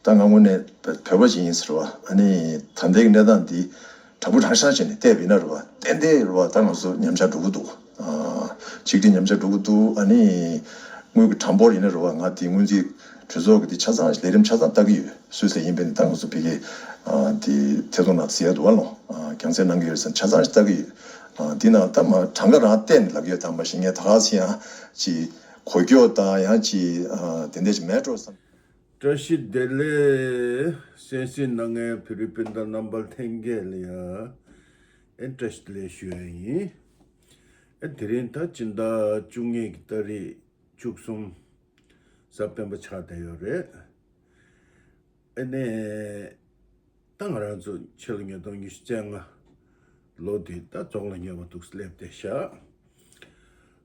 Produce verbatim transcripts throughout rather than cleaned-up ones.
ད་ང་དངོས་གནས་བོད་པ་ཞིག་ཡིན་ཟེར་བ། ཨ་ནི་ད་ལྟའི་གི་གནས་སྟངས་འདི་དྲང་པོ་དྲང་བཞག་བྱས་ནས་བལྟས་པ་ཡིན་ན་རེད་བ། ཏན་ཏན་རེད་བ། ད་ང་ཚོ་ཉམས་ཆག་འགྲོ་གི་འདུག་ཨ། ཆིག་སྒྲིལ་ཉམས་ཆག་འགྲོ་གི་འདུག་ཨ་ནི་དངུལ་གྱི་གྲངས་འབོར་ཡིན་ན་རེད་བ། ང་དེ་སྔོན་རྩིས་གྲོས་ཚོགས་ཀྱི་དེ་ཆ་ཚང་ལས་རིམ་ཆ་ཚང་ལྟ་གི་ཡོད། སུས་ཟེར་ཡིན་པས་ནི་ད་ང་ཚོ་ཕ་གི་ཨ་དེ་ཐད་གཏོང་ནང་ཟེར་ཡ་འདུག་བ། ལོ། ཨ། རྒྱང་སྲིང་གནང་གི་ཡོད་ཟེར་ཆ་ཚང་ཞིག་ལྟ་གི་ཡོད། ཨ། འདི་ནང་ད་མ་གྲངས་ཀ་རང་བལྟས་ནས་ལབ་ཡོད། ད་མ་གཞི་ངས་ད་ག་ཟེ་ཡང་ཅིག་གོ་སྐྱོ་དང་ཡང་ཅིག་ཨ། དེ་འདྲ་ཞིག་མེད་འགྲོ་བསམ། བཀྲ་ཤིས་བདེ་ལེགས། གསན་གཟིགས་གནང་མཁན་བོད་རིགས་སྤུན་ཟླ་རྣམ་པ་ལྷན་རྒྱས་ལ་ཡང་ཨེ་བཀྲ་ཤིས་བདེ་ལེགས་ཞུ་ཡ་ཡིན། ཨེ་དེ་རིང་ད་སྤྱི་ཟླ་བཅུ་གཉིས་ཀྱི་ཏ་རིག་བཅུ་གསུམ་གཟའ་སྤེན་པ་ཆགས་བསྡད་ཡོད་རེད། ཨེ་ནས་ད་ང་རང་ཚོ་ཕྱི་ལོ་ཉིས་སྟོང་ཉི་ཤུ་རྩ་ལྔ་ལོ་དེ་ད་རྫོགས་ལ་ཉེ་བ་འདུག་སླེབས་བསྡད་ཤག་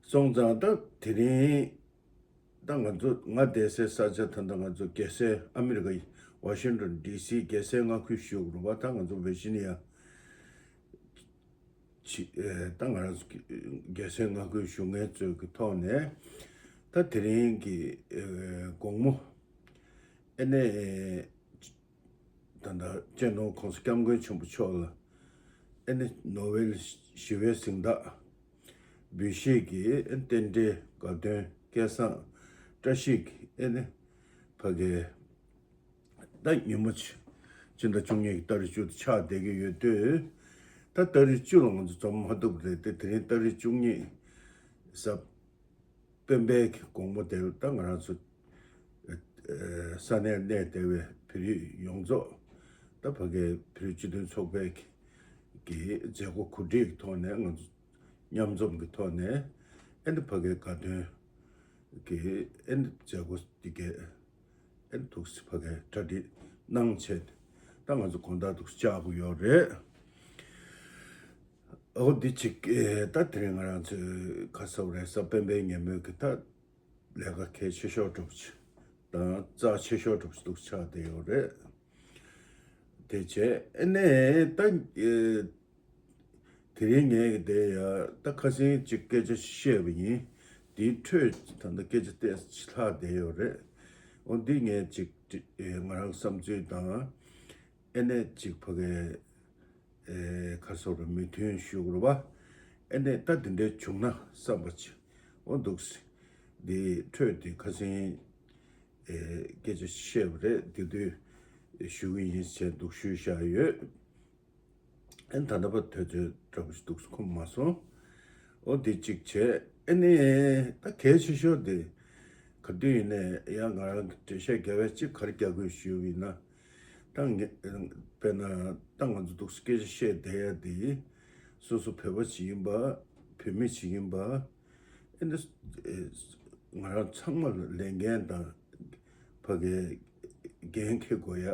སོང་ཙང་ད་དེ་རིང་ད་ང་ཚོ་ང་བསྡད་སའི་ས་ཆ་ད་ལྟ་ང་ཚོ་རྒྱལ་སའི་ཨ་མི་རི་ཀའི་ཝ་ཤིང་ཊོན་ཌི་སི་རྒྱལ་སའི་མངའ་ཁུལ་ཞུ་དགོས་རེད་བ། ད་ང་ཚོ་ཝེར་ཇི་ནི་ཡ་ཆི་ཨེ་ད་ང་རང་ཚོ་རྒྱལ་སའི་མངའ་ཁུལ་ཞུ་མཁན་ཚོའི་གི་ཐོག་ནས་ད་དེ་རིང་གི་ཨེ་དགོང་མོ་ཨེ་ནས་ད་ལྟ་སྤྱི་ནོར་༸གོང་ས་༸སྐྱབས་མགོན་ཆེན་པོ་མཆོག་ལ་ཨེ་ནི་ནོ་བེལ་ཞི་བའི་གཟེངས་རྟགས་འབུལ་བཞེས་ཀྱི་རྟེན་འབྲེལ་དགའ་སྟོན་སྐལ་བཟང་བཀྲ་ཤིས་ཀྱི་ཨེ་ནི་ཕ་གའི་ད་ཉིན་མོ་ཆ་ཕྱི་ཟླ་བཅུ་གཉིས་ཀྱི་ཏ་རིག་བཅུ་དེ་ཆགས་བསྡད་ཀྱི་ཡོད་དུས། ད་ཏ་རིག་བཅུ་ལ་ང་ཚོ་འཛོམས་མ་ཐུབ་རེད་དེ། དེ་རིང་ཏ་རིག་བཅུ་གཉིས་གཟའ་སྤེན་པའི་གི་དགོང་མོ་དེར་ད་ང་རང་ཚོ་ས་གནས་གནས་བསྡད་པའི་བོད་རིགས་ཡོངས་རྫོགས་ད་ཕ་གའི་བོད་རིགས་སྤྱི་མཐུན་ཚོགས་པའི་གི་མཛད་སྒོ་གོ་སྒྲིག་གི་ཐོག་ནས་ང་ཚོ་མཉམ་འཛོམས་ཀྱི་ཐོག་ནས་ཨེ་འདི་ཕ་གའི་དགའ་སྟོན་གྱི་ཨེ་འདི་མཛད་སྒོ་འདི་གས་ཨེ་འདི་ཐུགས་སྲིད་ཕ་གའི་གྲ་སྒྲིག་གནང་བྱས་ད་ང་ཚོ་དགོང་དག་ཐུགས་བཅག་གི་ཡོད་རེད། ཨོ་འདི་གཅིག་ཨེ་ད་དེ་རིང་ང་རང་ཚོའི་ཁ་གསབ་རེད་ས་སྤེན་པའི་ཉིན་མོའི་གི་ད་ལས་ཀ་གལ་ཆེ་ཤོས་གྲུབ་ཆ་དང་རྩ་ཆེ་ཤོས་གྲུབ་ཆ་འདུག་ཆགས་བསྡད་ཡོད་རེད། དེ་བྱས་ཨེ་ནས་ད་ཨེ་དེ་རིང་ངས་དེ་ཡ་ད་ཁ་སང་ཅིག་སྐད་ཆ་བཤད་པ་ཡིན། དེའི་འཕྲོས་ད་ལྟ་སྐད་ཆ་ཏོག་ཙམ་ལྷག་བསྡད་ཡོད་རེད། འོ་འདི་ངས་ཅིག་ཨེ་ང་རང་བསམ་ཚུལ་དང་ཨེ་ནས་ཅིག་ཕ་གའི་ཨེ་ག་རེ་ཟེར་དགོས་རེད། མོས་མཐུན་ཞུ་དགོས་རེད་པ། ཨེ་ནས་ད་དེ་འདྲའི་བྱུང་ན་བསམ་པ་ཅིག་འོ་འདུག་སེ་འདི་འཕྲོས་དེ་ཁ་སང་ཨེ་སྐད་ཆ་བཤད་པ་རེད། དེ་དུས་ཞུ་གི་ཡིན་ཟེར་འདུག་ཞུས་བཞག་ཡོད། ཨེ་ད་ལྟ་བར་དུས་ཚོད་འདྲ་པོ་ཞིག་འདུག་ཁོམ་མ་སོང་། འོ་དེ་གཅིག་བྱས་ཨེ་ནས་ད་གལ་ཆེ་ཤོས་དེ་ག་དུས་ཡིན་ནས་ཡང་ང་རང་གི་འགྲེལ་བཤད་རྒྱག་པའི་གཅིག་ག་རེ་རྒྱག་དགོས་ཞུས་པ་ཡིན་ན། ད་ངས་དཔེར་ན་ད་ང་ཚོ་འདུག་སེ་སྐད་ཆ་བཤད་བསྡད་ཡ་དེ་སོ་སོ་བོད་པ་ཞིག་ཡིན་པ་བོད་མི་ཞིག་ཡིན་པ་ཨེ་འདི་ང་རང་ཚང་མ་ལ་ལས་འགན་དང་ཕ་གའི་འགན་འཁྱེར་དགོས་ཡ།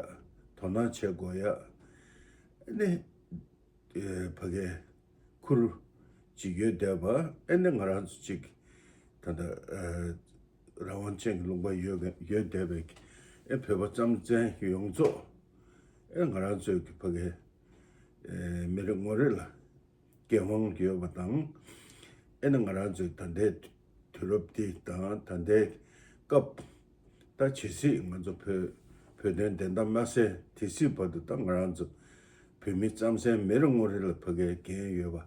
དོ་སྣང་བྱེད་དགོས་ཡ། ཨེ་ནས་ཨེ་ཕ་གའི་ཁུར་ཅིག་ཡོད་བསྡད་པ། ཨེ་ནས་ང་རང་ཚོ་ཅིག་ད་ལྟ་ཨེ་རང་དབང་ཅན་གྱི་ལུང་པ་ཡོད་ཡོད་བསྡད་པའི་ཨེ་བོད་པ་རྩམ་ཟན་ཡོངས་རྫོགས་ཨེ་ང་རང་ཚོའི་གི་ཕ་གའི་ཨེ་མི་རེ་ངོ་རེ་ལ་འགན་དབང་ཡོད་པ་དང་། ཨེ་ནས་ང་རང་ཚོའི་ད་ལྟའི་དུས་རབས་འདི་དང་ད་ལྟའི་སྐབས་ད་ཇི་སྲིད་ང་ཚོ་བོད་བོད་དོན་བདེན་མཐའ་མ་གསལ་དེ་སྲིད་བར་དུ་ད་ང་རང་ཚོ་བོད་མི་རྩམ་ཟན་མི་རེ་ངོ་རེ་ལ་ཕ་གའི་འགན་ཡོད་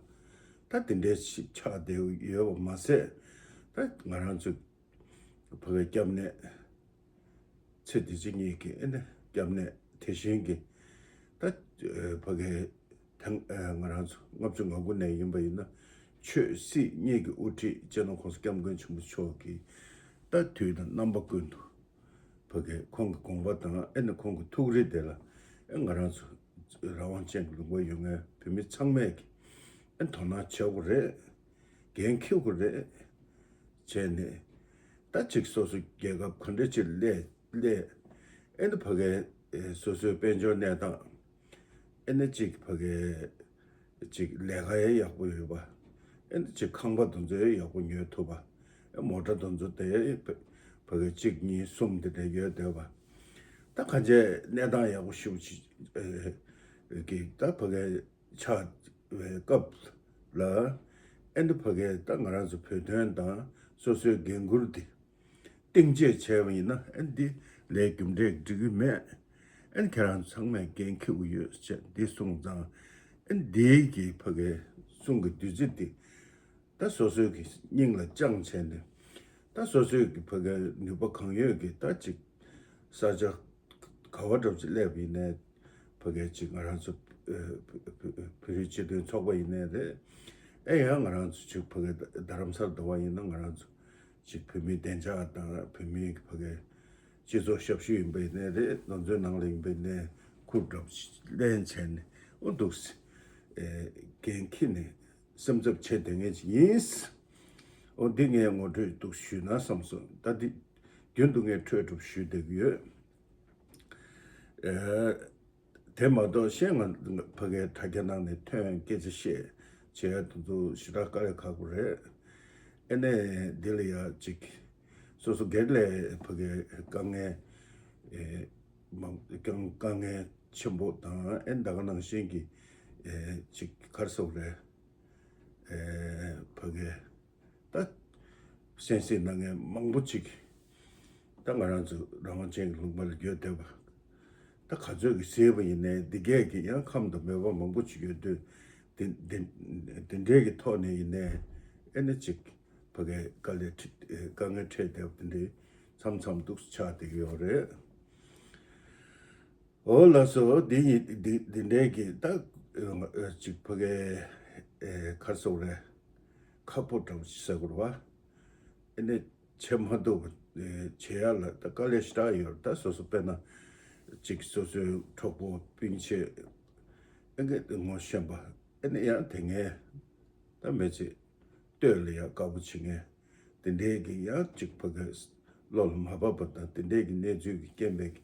པ་ད་དེ་འདྲའི་ཆགས་བསྡད་ཡོད་པ་མ་ཟད། ད་ང་རང་ཚོ་ཕ་གའི་སྐྱབས་གནས་ཚེ་འདི་ཕྱི་གཉིས་ཀྱི་ཨེ་ནས་སྐྱབས་གནས་དེ་བཞིན་གྱི་ད་ཕ་གའི་ཐང་ང་རང་ཚོ་ལྔ་བཅུ་ང་དགུ་ནས་ཡིན་པ་ཡིན་ན་ཆོས་སྲིད་གཉིས་ཀྱི་དབུ་ཁྲིད་སྤྱི་ནོར་༸གོང་ས་༸སྐྱབས་མགོན་ཆེན་པོ་མཆོག་གིས་ད་དུས་དང་རྣམ་པ་ཀུན་ཏུ་ཕ་གའི་ཁོང་གི་དགོངས་པ་དང་ཨེ་ནས་ཁོང་གི་ཐུགས་རེ་དེ་ལ་ཨེ་ང་རང་ཚོ་རང་དབང་ཅན་གྱི་ལུང་པ་ཡོད་མཁན་བོད་མི་ཚང་མས་ཀྱི་ཨེ་དོ་སྣང་བྱེད་དགོས་རེད། འགན་འཁྱེར་དགོས་རེད། བྱས་ནས་ད་ཅིག་སོ་སོ་རྒྱལ་ཁབ་ག་འདྲ་ཅིག་སླེབས་སླེབས་ཨེ་འདི་ཕ་གའི་ཨེ་སོ་སོའི་དཔལ་འབྱོར་གནས་སྟངས་ཨེ་འདི་ཅིག་ཕ་གའི་ཅིག་ལས་ཀ་ཡང་ཡག་པོ་ཡོད་པ། ཨེ་འདི་ཅིག་ཁང་པ་དེ་ཚོ་ཡང་ཡག་པོ་ཉོ་ཐུབ་པ། ཨེ་མོ་ཊ་དེ་ཚོ་དེ་ཕ་གའི་གཅིག་གཉིས་གསུམ་དེ་འདྲ་ཡོད་བསྡད་པ། ད་གང་ཅི་གནས་སྟངས་ཡག་པོ་ཞེ་པོ་ཅིག་ཨེ་གི་ད་ཕ་གའི་ཆགས་པའི་སྐབས་ལ་ཨེ་འདི་ཕ་གའི་ད་ང་རང་ཚོ་བོད་དོན་དང་སོ་སོའི་འགན་འཁུར་འདི་གཏིང་བརྗེད་བྱས་པ་ཡིན་ན་ཨེ་འདི་ལས་རྒྱུ་འབྲས་འགྲིག་གི་མེད། ཨན་ཁྱེད་རང་ཚང་མས་འགན་འཁྱེར་དགོས་ཡོད་ཅེས་འདི་གསུངས་ཙང་། ཨན་འདིའི་གི་ཕ་གའི་གསུང་གི་བདུད་རྩི་འདི་ད་སོ་སོའི་གི་སྙིང་ལ་བཅངས་བྱས་ནས། ད་སོ་སོའི་གི་ཕ་གའི་ནུས་པ་གང་ཡོད་ཀྱིས་ད་ཅིག་ས་ཆ་ག་བ་འདྲ་ཅིག་སླེབས་ཡིན་ནའི། ཕ་གའི་ཅིག་ང་རང་ཚོ་ཨ་བོད་རིགས་སྤྱི་མཐུན་ཚོགས་པ་ཡིན་ནའི་རེད། ཨེ་ཡང་ང་རང་ཚོ་ཅིག་ཕ་གའི་རྡ་རམ་ས་ལ་འདུག་པ་ཡིན་ན་ང་རང་ཚོ་ཅིག་བོད་མིའི་བདེ་འཇགས་དང་བོད་མིའི་ཕ་གའི་སྤྱི་ཚོགས་ཞབས་ཞུ་ཡིན་པ་ཡིན་ནའི་རེད། ལོ་ཚོད་ནང་ལ་ཡིན་པ་ཡིན་ནའི་ཁུར་འདྲ་པོ་ཅིག་ལེན་བྱས་ནས་འོ་འདུག་སེ་ཨེ་འགན་འཁྱེར་ནས་སེམས་འཚབ་བྱེད་བསྡད་མཁན་ཅིག་ཡིན། འོ་འདི་ངས་ངོ་སྤྲོད་འདུག་ཞུས་ན་བསམ་སོང་། ད་འདི་རྒྱུན་དུ་ངས་འཕྲོས་འདྲ་པོ་ཞུས་བསྡད་ཀྱི་ཡོད། ཨེ། དེ་མ་གཏོགས་གཞན་ང་ཕ་གའི་དྲ་རྒྱ་ནང་ནས་ཐོན་སྐད་ཆ་བཤད་བྱས་དེ་ཚོ་ཞེ་དྲག་དཀའ་ལས་ཁག་པོ་རེད། ཨེ་ནས་འདི་ལ་ཡ་ཅིག་སོ་སོ་སྒེར་ལ་ཕ་གའི་དཀའ་ངལ་ཨེ་མང་དཀའ་དཀའ་ངལ་ཆེན་པོ་དང་ཨེ་ད་ག་ནང་བཞིན་གྱི་ཨེ་ཅིག་ག་རེ་ཟེར་དགོས་རེད། ཨེ་ཕ་གའི་ད་སེམས་སྲིད་ནང་ངས་མང་པོ་ཅིག་ད་ང་རང་ཚོ་རང་དབང་ཅན་གྱི་ལུང་པ་ལ་འགྱོད་བསྡད་པ། ད་ག་ཚོད་ཀྱི་ཟེར་བ་ཡིན་ནའི་འདི་གས་ཀྱི་ཡང་ཁམས་དང་མོས་པ་མང་པོ་ཅིག་ཡོད་དུས། འདི་འདི་འདི་འདྲའི་གི་ཐོག་ནས་ཡིན་ནའི་ཨེ་ནི་ཅིག་ཕ་གའི་དཀའ་ལས་འཕྲད་དཀའ་ངལ་འཕྲད་བསྡད་པ་འདི་འདྲའི་མཚམས་མཚམས་འདུག་ཆགས་བསྡད་ཀྱི་ཡོད་རེད། འོ་ལགས་སོ། འདི་ཡིན་འདི་འདི་འདྲའི་གི་ད་ཅིག་ཕ་གའི་ཨེ་ག་རེ་ཟེར་དགོས་རེད། ཁག་པོ་འདྲ་པོ་ཅིག་ཟེར་དགོས་རེད་པ། ཨེ་ནས་བྱེད་མ་ཐུབ་པ་ཨེ་བྱེད་ཡ་ལ་ད་དཀའ་ལས་ཞེ་དྲག་ཡོད་རེད། ད་སོ་སོ་དཔེར་ན་ཅིག་སོ་སོའི་གྲོགས་པོ་སྤུན་མཆེད་ཨེ་གི་ངོ་ཤེས་པ་ཨེ་ནས་ཡང་དེ་ངས་ད་མི་ཚེ་ལྟོས་ལ་ཡ་དཀའ་པོ་བྱེད་མཁན་དེ་འདྲའི་གི་ཡང་ཅིག་ཕ་གི་བློ་ལ་མ་བབས་པ་དང་དེ་འདྲའི་གི་གནས་ཚུལ་གི་རྐྱེན་པས་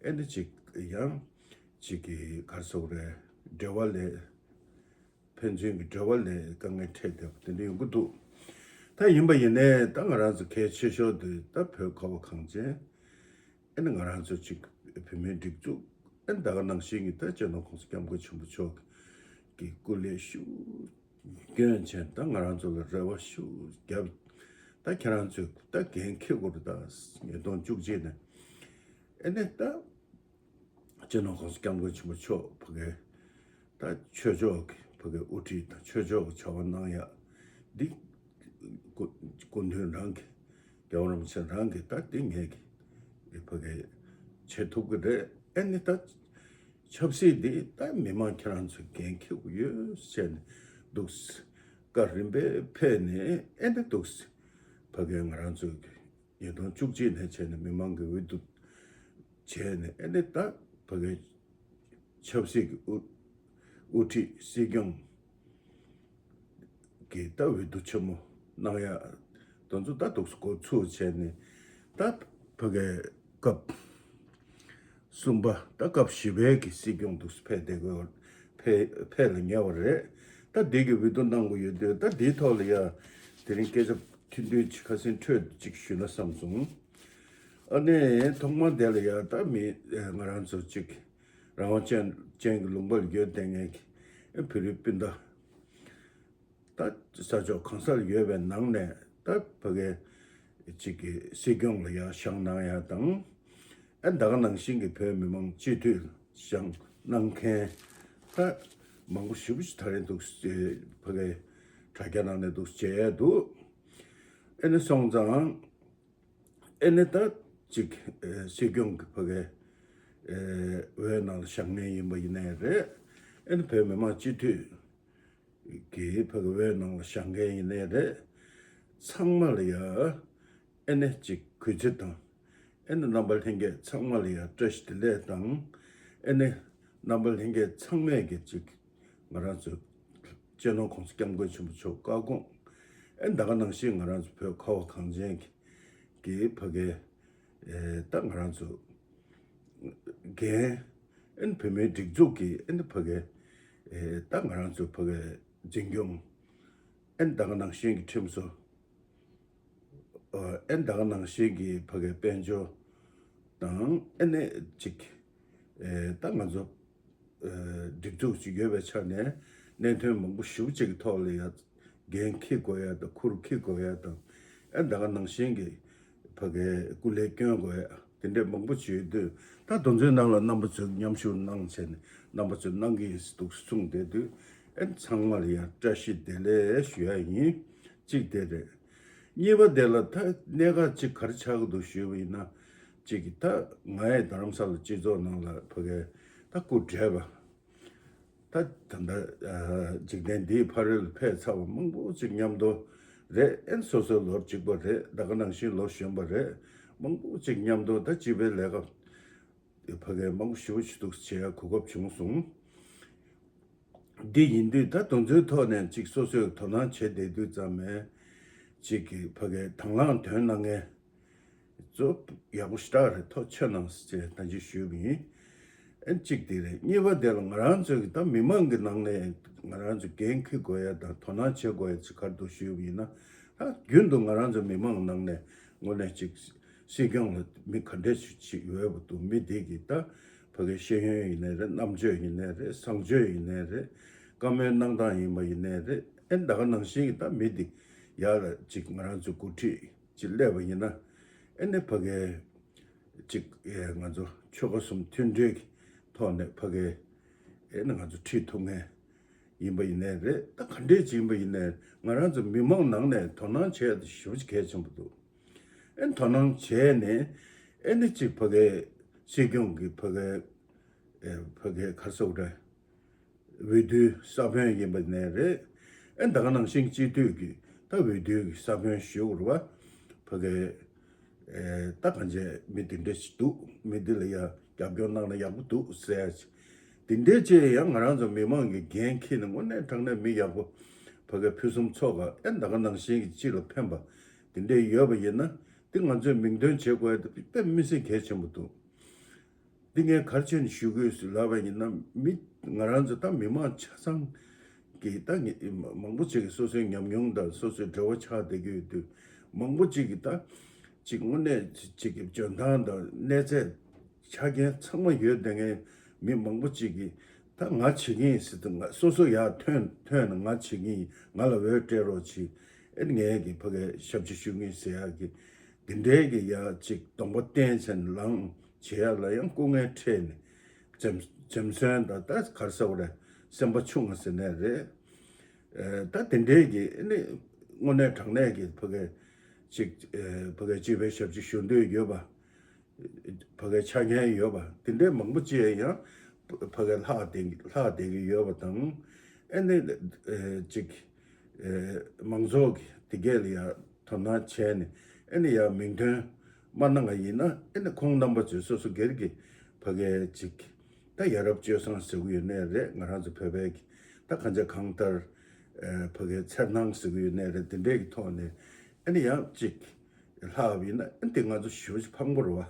ཨེ་ནི་ཅིག་ཡང་ཅིག་གི་ག་རེ་ཟེར་དགོས་རེད། འབྲེལ་བ་ལས་ཕན་ཚུན་གི་འབྲེལ་བ་ལས་དཀའ་ངལ་འཕྲད་བསྡད་པ་དེ་འདྲ་ཡོང་གི་འདུག་ད་ཡིན་པ་ཡིན་ནའི་ད་ང་རང་ཚོ་གལ་ཆེ་ཤོས་དེ་ད་བོད་ཁ་བ་གངས་ཅན་ཨེ་ནི་ང་རང་ཚོ་གཅིག་བོད་མིའི་སྒྲིག་འཛུགས་ཨེ་ནི་ད་ག་ནང་བཞིན་གྱི་ད་སྤྱི་ནོར་༸གོང་ས་༸སྐྱབས་མགོན་ཆེན་པོ་མཆོག་གི་སྐུ་ལས་ཤུགས་བསྐྱོན་བྱས་ད་ང་རང་ཚོ་ལ་རེ་བ་ཤུགས་བརྒྱབ། ད་ཁྱེད་རང་ཚོས་ད་འགན་འཁྱེར་དགོས་རེད། ད་ཉིས་སྟོང་བཅུ་གཅིག་ནས་ཨེ་ནི་ད། སྤྱི་ནོར་༸གོང་ས་༸སྐྱབས་མགོན་ཆེན་པོ་མཆོག་ཕ་གི་ད་ཆོས་ཕྱོགས་ཀྱི་ཕ་གི་དབུ་ཁྲིད་དང་ཆོས་ཕྱོགས་ཀྱི་བྱ་བ་གནང་ཡ་འདི་སྐུ་སྐུ་མདུན་རང་གི་རྒྱལ་བ་རིན་པོ་ཆེ་རང་གི་ད་འདི་ངས་ཀྱི་ཕ་གི་བྱེད་ཐུབ་ཀྱི་རེད། ཨེ་ནི་ད་ཆབ་སྲིད་འདི་ད་མི་མང་ཁྱེད་རང་ཚོས་འགན་འཁྱེར་དགོས་ཡོད་ཟེར་ནས་འདུག་སེ་བཀའ་རིམ་པས་ཕེབས་ནས་ཨེ་ནི་འདུག་སེ་ཕ་གི་ང་རང་ཚོས་ཀྱི་ཉིས་སྟོང་བཅུ་གཅིག་ནས་བྱས་ནས་མི་མང་གི་འོས་བསྡུ་བྱས་ནས་ཨེ་ནི་ད་ཕ་གི་ཆབ་སྲིད་ཀྱི་དབུ་དབུ་ཁྲིད་སྲིད་སྐྱོང་གི་ད་འོས་བསྡུ་ཆེན་མོ་གནང་ཡ་དེ་ཚོ་ད་འདུག་སེ་འགོ་ཚུགས་བྱས་ནས་ད་ཕ་གི་སྐབས་གསུམ་པ་ད་སྐབས་བཞི་པའི་གི་སྲིད་སྐྱོང་འདུག་སེ་ཕེབས་བསྡད་དགོས་ཕེབས་ཕེབས་ལ་ཉེ་བ་རེད། ད་འདི་གི་འོས་བསྡུ་གནང་དགོས་ཡོད་དུས་ད་འདིའི་ཐོག་ལ་ཡ་དེ་རིང་སྐད་ཆ་ཐུང་ཐུང་ཅིག་ཁ་སང་འཕྲོས་ཅིག་ཞུས་ན་བསམ་སོང་། ཨ་ནི་ཐོག་མར་དེ་ལ་ཡ་ད་མི་ང་རང་ཚོ་ཅིག་རང་དབང་ཅན་ཅན་གྱི་ལུང་པ་ལ་ཡོད་བསྡད་མཁན་གྱི་བོད་རིགས་སྤུན་ཟླ་ད་ས་ཕྱོགས་གང་སར་ཡོད་པའི་ནང་ནས་ད་ཕ་གི་ཅིག་གི་སྲིད་སྐྱོང་ལ་ཡ་བཞེངས་གནང་ཡ་དང་། ཨ་ད་ག་ནང་བཞིན་གྱི་བོད་མི་མང་སྤྱི་འཐུས་བཞེངས་གནང་མཁན་ད་མང་པོ་ཞེ་པོ་ཅིག་ད་རེས་འདུག་སེ་ཕ་གི་དྲ་རྒྱ་ནང་ནས་འདུག་སེ་མཇལ་ཡ་འདུག་ཨེ་ནི་སོང་ཙང་ཨེ་ནི་ད་ཅིག་ཨེ་སྲིད་སྐྱོང་གི་ཕ་གི་ཨེ་འོས་ནང་ལ་བཞེངས་མཁན་ཡིན་པ་ཡིན་ནའི་རེད། ཨེ་ནི་བོད་མི་མང་སྤྱི་འཐུས་ཀྱི་ཕ་གི་འོས་ནང་ལ་བཞེངས་མཁན་ཡིན་ནའི་རེད། ཚང་མ་ལ་ཡ་ཨེ་ནི་ཅིག་གུས་བརྩི་དང་། ཨེ་ནི་རྣམ་པ་ལྷན་རྒྱས་ཚང་མ་ལ་ཡ་བཀྲ་ཤིས་བདེ་ལེགས་དང་། ཨེ་ནི་རྣམ་པ་ལྷན་རྒྱས་ཚང་མས་ཀྱི་ཅིག་ང་རང་ཚོ་སྤྱི་ནོར་༸གོང་ས་༸སྐྱབས་མགོན་ཆེན་པོ་མཆོག་བཀའ་དགོངས། ཨེ་ནི་ད་ག་ནང་བཞིན་ང་རང་ཚོ་བོད་ཁ་བ་གངས་ཅན་གྱི་གི་ཕ་གི་ཨེ་ད་ང་རང་ཚོ་འགན་ཨེ་ནི་བོད་མིའི་སྒྲིག་འཛུགས་ཀྱི་ཨེ་ནི་ཕ་གི་ཨེ་ད་ང་རང་ཚོ་ཕ་གི་འཛིན་སྐྱོང་ཨེ་ནི་ད་ག་ནང་བཞིན་གྱི་ཁྲིམས་བཟོ་ཨེ་ནི་ད་ག་ནང་བཞིན་གྱི་ཕ་གི་དཔལ་འབྱོར་དང་ཨེ་ནི་ཅིག་ཨེ་ད་ང་ཚོ་ཨེ་སྒྲིག་འཛུགས་ཅིག་ཡོད་པའི་ཆ་ནས་གནད་དོན་མང་པོ་ཞེ་པོ་ཅིག་གི་ཐོག་ལ་ཡ་འགན་འཁྱེར་དགོས་ཡ་དང་ཁུར་འཁྱེར་དགོས་ཡ་དང་ཨེ་ད་ག་ནང་བཞིན་གྱི་ཕ་གི་སྐུ་ལས་བསྐྱོན་དགོས་ཡ་ དེ་འདྲས་མང་པོ་བྱས་དུས། ད་དེ་ཚོའི་ནང་ལ་རྣམ་པ་ཚོས་མཉམ་ཞུགས་གནང་བྱས་ནས་རྣམ་པ་ཚོས་གནང་གི་ཡིན་ཟེར་འདུག་གསུངས་བསྡད་དུས། ཨེ་ཚང་མར་ཡང་བཀྲ་ཤིས་བདེ་ལེགས་ཞུ་ཡ་ཡིན། གཅིག་དེ་རེད། གཉིས་པ་དེ་ལ་ད་གནད་འགག་ཅིག་ག་རེ་ཆགས་ཀྱི་འདུག་ཞུས་པ་ཡིན་ན། གཅིག་གི་ད་ང་ཡི་རྡ་རམ་ས་ལ་སྤྱི་ཚོགས་ནང་ལ་ཕ་གི་ད་སྐུ་བགྲེས་པ། ད་ད་ལྟ་འཇིག་རྟེན་འདིའི་ཕ་རོལ་ལ་ཕེབས་ཚར་བ་མང་པོ་ཅིག་མཉམ་དུ་རེད། ཨེ་སོ་སོའི་ལོ་གཅིག་པ་རེད། ད་ག་ནང་བཞིན་ལོ་གཞོན་པ་རེད། མང་པོ་ཅིག་མཉམ་དུ་ད་སྤྱི་པའི་ལས་ཀ་ཕ་གི་མང་པོ་ཞེ་པོ་ཅིག་འདུག་བྱེད་ཡ་གོ་སྐབས་བྱུང་སོང་། འདི་ཡིན་དུས་ད་དེ་ཚོའི་ཐོག་ནས་ཅིག་སོ་སོས་དོ་སྣང་བྱེད་བསྡད་དུས་ཙམ་ནས་ཅིག་གི་ཕ་གི་དང་བླངས་དོན་གནང་མཁན་གཙོ་ཡག་པོ་ཞེ་དྲག་རེད། ཐུགས་རྗེ་གནང་ཟེར་ཅེས་ཐུགས་རྗེ་ཞུས་པ་ཡིན། ཨན་གཅིག་དེ་རེད། གཉིས་པ་དེ་ལ་ང་རང་ཚོའི་གི་ད་མི་མང་གི་ནང་ནས་ང་རང་ཚོ་འགན་འཁྱེར་དགོས་ཡ་དང་དོ་སྣང་བྱེད་དགོས་ཡ་ཅིག་ག་རེ་འདུག་ཞུས་པ་ཡིན་ན། ད་རྒྱུན་དུ་ང་རང་ཚོ་མི་མང་ནང་ནས་དངོས་གནས་ཅིག་སྲིད་སྐྱོང་ལ་མི་ག་འདྲས་ཅིག་ཡོད་པ་འདུག་མི་དེ་གི་ད་ཕ་གི་ཤེས་ཡོན་ཡིན་ནའི་རེད། རྣམ་དཔྱོད་ཡིན་ནའི་རེད། བཟང་སྤྱོད་ཡིན་ནའི་རེད། བཀའ་མོལ་གནང་སྟངས་ཡིན་པ་ཡིན་ནའི་རེད། ཨན་ད་ག་ནང་བཞིན་གི་ད་མི་དེ་ཡར་ལ་ཅིག་ང་རང་ཚོ་འགོ་ཁྲིད་ཅིག་སླེབས་པ་ཡིན་ན། ཨེ་ནི་ཕ་གི་ཅིག་ཨེ་ང་ཚོ་ཆོལ་ཁ་གསུམ་མཐུན་སྒྲིལ་གྱི་ཐོག་ནས་ཕ་གི་ཨེ་ནི་ང་ཚོ་ཁྲིད་ཐུབ་མཁན་ཡིན་པ་ཡིན་ནའི་རེད། ད་ག་འདྲས་ཅིག་ཡིན་པ་ཡིན་ནའི་ང་རང་ཚོ་མི་མང་ནང་ནས་དོ་སྣང་བྱས་ཏེ་ཞེ་པོ་ཅིག་གལ་ཆེན་པོ་འདུག་ཨེ་ནི་དོ་སྣང་བྱས་ནས་ཨེ་ནི་ཅིག་ཕ་གི་སྲིད་སྐྱོང་གི་ཕ་གི་ཨེ་ཕ་གི་ག་རེ་ཟེར་དགོས་རེད། འོས་བསྡུའི་ས་བོན་ཡིན་པ་ནས་རེད། ཨེ་ད་ག་ནང་བཞིན་སྤྱི་འཐུས་ཀྱི་ད་འོས་བསྡུའི་ས་བོན་ཞུ་དགོས་རེད་བ། ཕ་གི་ཨེ་ད་གང་བྱས་མི་དེ་འདྲ་ཞིག་འདུག་མི་འདི་ལ་ཡ་རྒྱབ་སྐྱོར་གནང་ན་ཡག་པོ་འདུག་ཟེར་ཡ་ཅིག་དེ་འདྲའི་ཅིག་ཡང་ང་རང་ཚོ་མི་མང་གི་འགན་འཁྱེར་ནས་དངོས་གནས་དྲང་གནས་མི་ཡག་པོ་ཕ་གི་ཕུན་སུམ་ཚོགས་པ་ཨེ་ད་ག་ནང་བཞིན་གྱི་སྤྱི་ལ་ཕན་པ་དེ་འདྲ་ཡོད་པ་ཡིན་ན། དེ་ང་ཚོས་མིང་འདོན་བྱེད་དགོས་ཡ་དེ་དཔེ་མི་སྲིད་གལ་ཆེན་པོ་འདུག་འདི་ངས་ག་རེ་བྱས་ནས་ཞུ་དགོས་ཟེར་ལབ་པ་ཡིན་ན། མི་ང་རང་ཚོ་ད་མི་མང་ཆ་ཚང་གི་ད་ངས་མང་པོ་ཅིག་གིས་སོ་སོའི་ཉམས་མྱོང་དང་སོ་སོའི་འབྲེལ་བ་ཆགས་བསྡད་ཀྱི་ཡོད་དུས། མང་པོ་ཅིག་གིས་ད་ཅིག་དངོས་གནས་ཅིག་གི་འཇོན་ཐང་དང་གནས་ཚད་ཆ་རྐྱེན་ཚང་མ་ཡོད་བསྡད་མཁན་མི་མང་པོ་ཅིག་གིས་ད་ང་བྱེད་ཀྱི་ཡིན་ཟེར་དུས། ང་སོ་སོ་ཡར་ཐོན་ཐོན་ནས་ང་བྱེད་ཀྱི་ཡིན། ང་ལ་འོས་སྤྲད་རོགས་གྱིས། ཨེ་ངས་ཀྱི་ཕ་གིར་ཞབས་ཕྱི་ཞུ་ངེས་ཟེར་ཡག་གི་འདི་འདྲའི་གི་ཡ་ཅིག་གདོང་པ་བསྟན་བྱས་ནས་ལངས་བྱེད་ཡག་ལ་ཡང་སྐུ་ངལ་འཕྲད་ནས་འཛེམ་འཛེམ་ཟོན་དང་ད་ག་རེ་ཟེར་དགོས་རེད། སེམས་པ་ཆུང་བ་ཟེར་ནའི་རེད། ཨེ་ད་དེ་འདྲའི་གི་ཨེ་ནི་དངོས་གནས་དྲང་གནས་ཀྱི་ཕ་གིར་ཅིག་ཨེ་ཕ་གིར་སྤྱི་པའི་ཞབས་ཕྱི་ཞུ་འདོད་ཡོད་པ། ཕ་གིའི་ཆ་རྐྱེན་ཡོད་པ་དེ་འདྲའི་མང་པོ་ཅིག་ཡང་ཕ་གིར་ལྷག་བསྡད་ལྷག་བསྡད་ཀྱི་ཡོད་པ་དང་། ཨེ་ནི་ཨེ་ཅིག་ཨེ་མང་ཚོགས་ཀྱི་དེ་གས་ལ་ཡང་དོ་སྣང་བྱས་ནས་ཨེ་ནི་ཡང་མིང་འདོན་མ་གནང་བ་ཡིན་ན། ཨེ་ནི་ཁོང་རྣམ་པ་ཚོས་སོ་སོ་སྒེར་གྱི་ཕ་གིའི་ཅིག་ད་ཡ་རབས་སྤྱོད་བཟང་ཟེར་གྱི་ཡོད་ནའི་རེད། ང་རང་ཚོ་བོད་པའི་གི་ད་གང་ཅི་གང་ལྟར་ཨེ་ཕ་གིའི་འཚེར་སྣང་ཟེར་གྱི་ཡོད་ནའི་རེད། དེ་འདྲའི་གི་ཐོག་ནས་ཨེ་ནི་ཡང་ཅིག་ལྷག་པ་ཡིན་ན་ཨེ་དེ་ང་ཚོ་ཞེ་པོ་ཅིག་ཕངས་པོ་རེད་བ།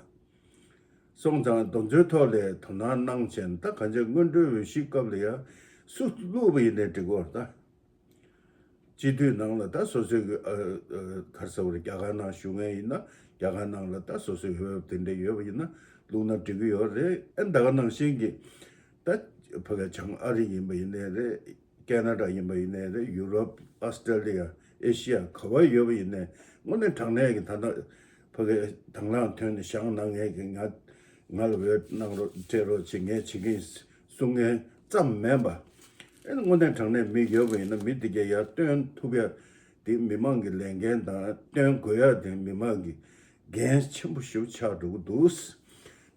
སོང་ཙང་དེ་ཚོའི་ཐོག་ལ་དོ་སྣང་གནང་བྱས་ནས། ད་གང་ཅི་སྔོན་འགྲོའི་འོས་གཞིའི་སྐབས་ལ་ཡ་སུ་བླུགས་པ་ཡིན་ནའི་འགྲིག་གི་རེད་ད། སྤྱི་འཐུས་ནང་ལ་ད་སོ་སོའི་གི་ཨ་ཨ་ག་རེ་ཟེར་དགོས་རེད། རྒྱ་གར་ནང་བཞུགས་མཁན་ཡིན་ན་རྒྱ་གར་ནང་ལ་ད་སོ་སོའི་འོས་དེ་འདྲ་ཡོད་པ་ཡིན་ན་བླུགས་ན་འགྲིག་གི་ཡོད་རེད། ཨེ་ད་ག་ནང་བཞིན་གྱི་ད་ཕ་གི་བྱང་ཨ་རི་ཡིན་པ་ཡིན་ནའི་རེད། ཁེ་ན་ཌ་ཡིན་པ་ཡིན་ནའི་རེད། ཡུ་རོབ། ཨོ་སི་ཀྲེ་ལི་ཡ། ཨེ་ཤི་ཡ་ག་བ་ཡོད་པ་ཡིན་ནའི་དངོས་གནས་དྲང་གནས་ཀྱི་ད་ལྟ་ཕ་གི་དང་བླངས་ཐོན་ནས་བཞེངས་གནང་མཁན་གྱི་ང་ང་ལ་འོས་གནང་རོགས་སྤྲད་རོགས་བྱེད། ངས་བྱེད་ཀྱི་ཡིན་གསུང་མཁན་ཙམ་མིན་པ། ཨེ་དངོས་གནས་དྲང་གནས་མི་ཡོད་པ་ཡིན་ན་མི་དེ་གས་ཡར་བཏོན་ཐུབ་ཡ་དེ་མི་མང་གི་ལས་འགན་དང་། བཏོན་དགོས་ཡ་དེ་མི་མང་གི་འགན་ཆེན་པོ་ཞེ་པོ་ཆགས་འགྲོ་གི་འདུག་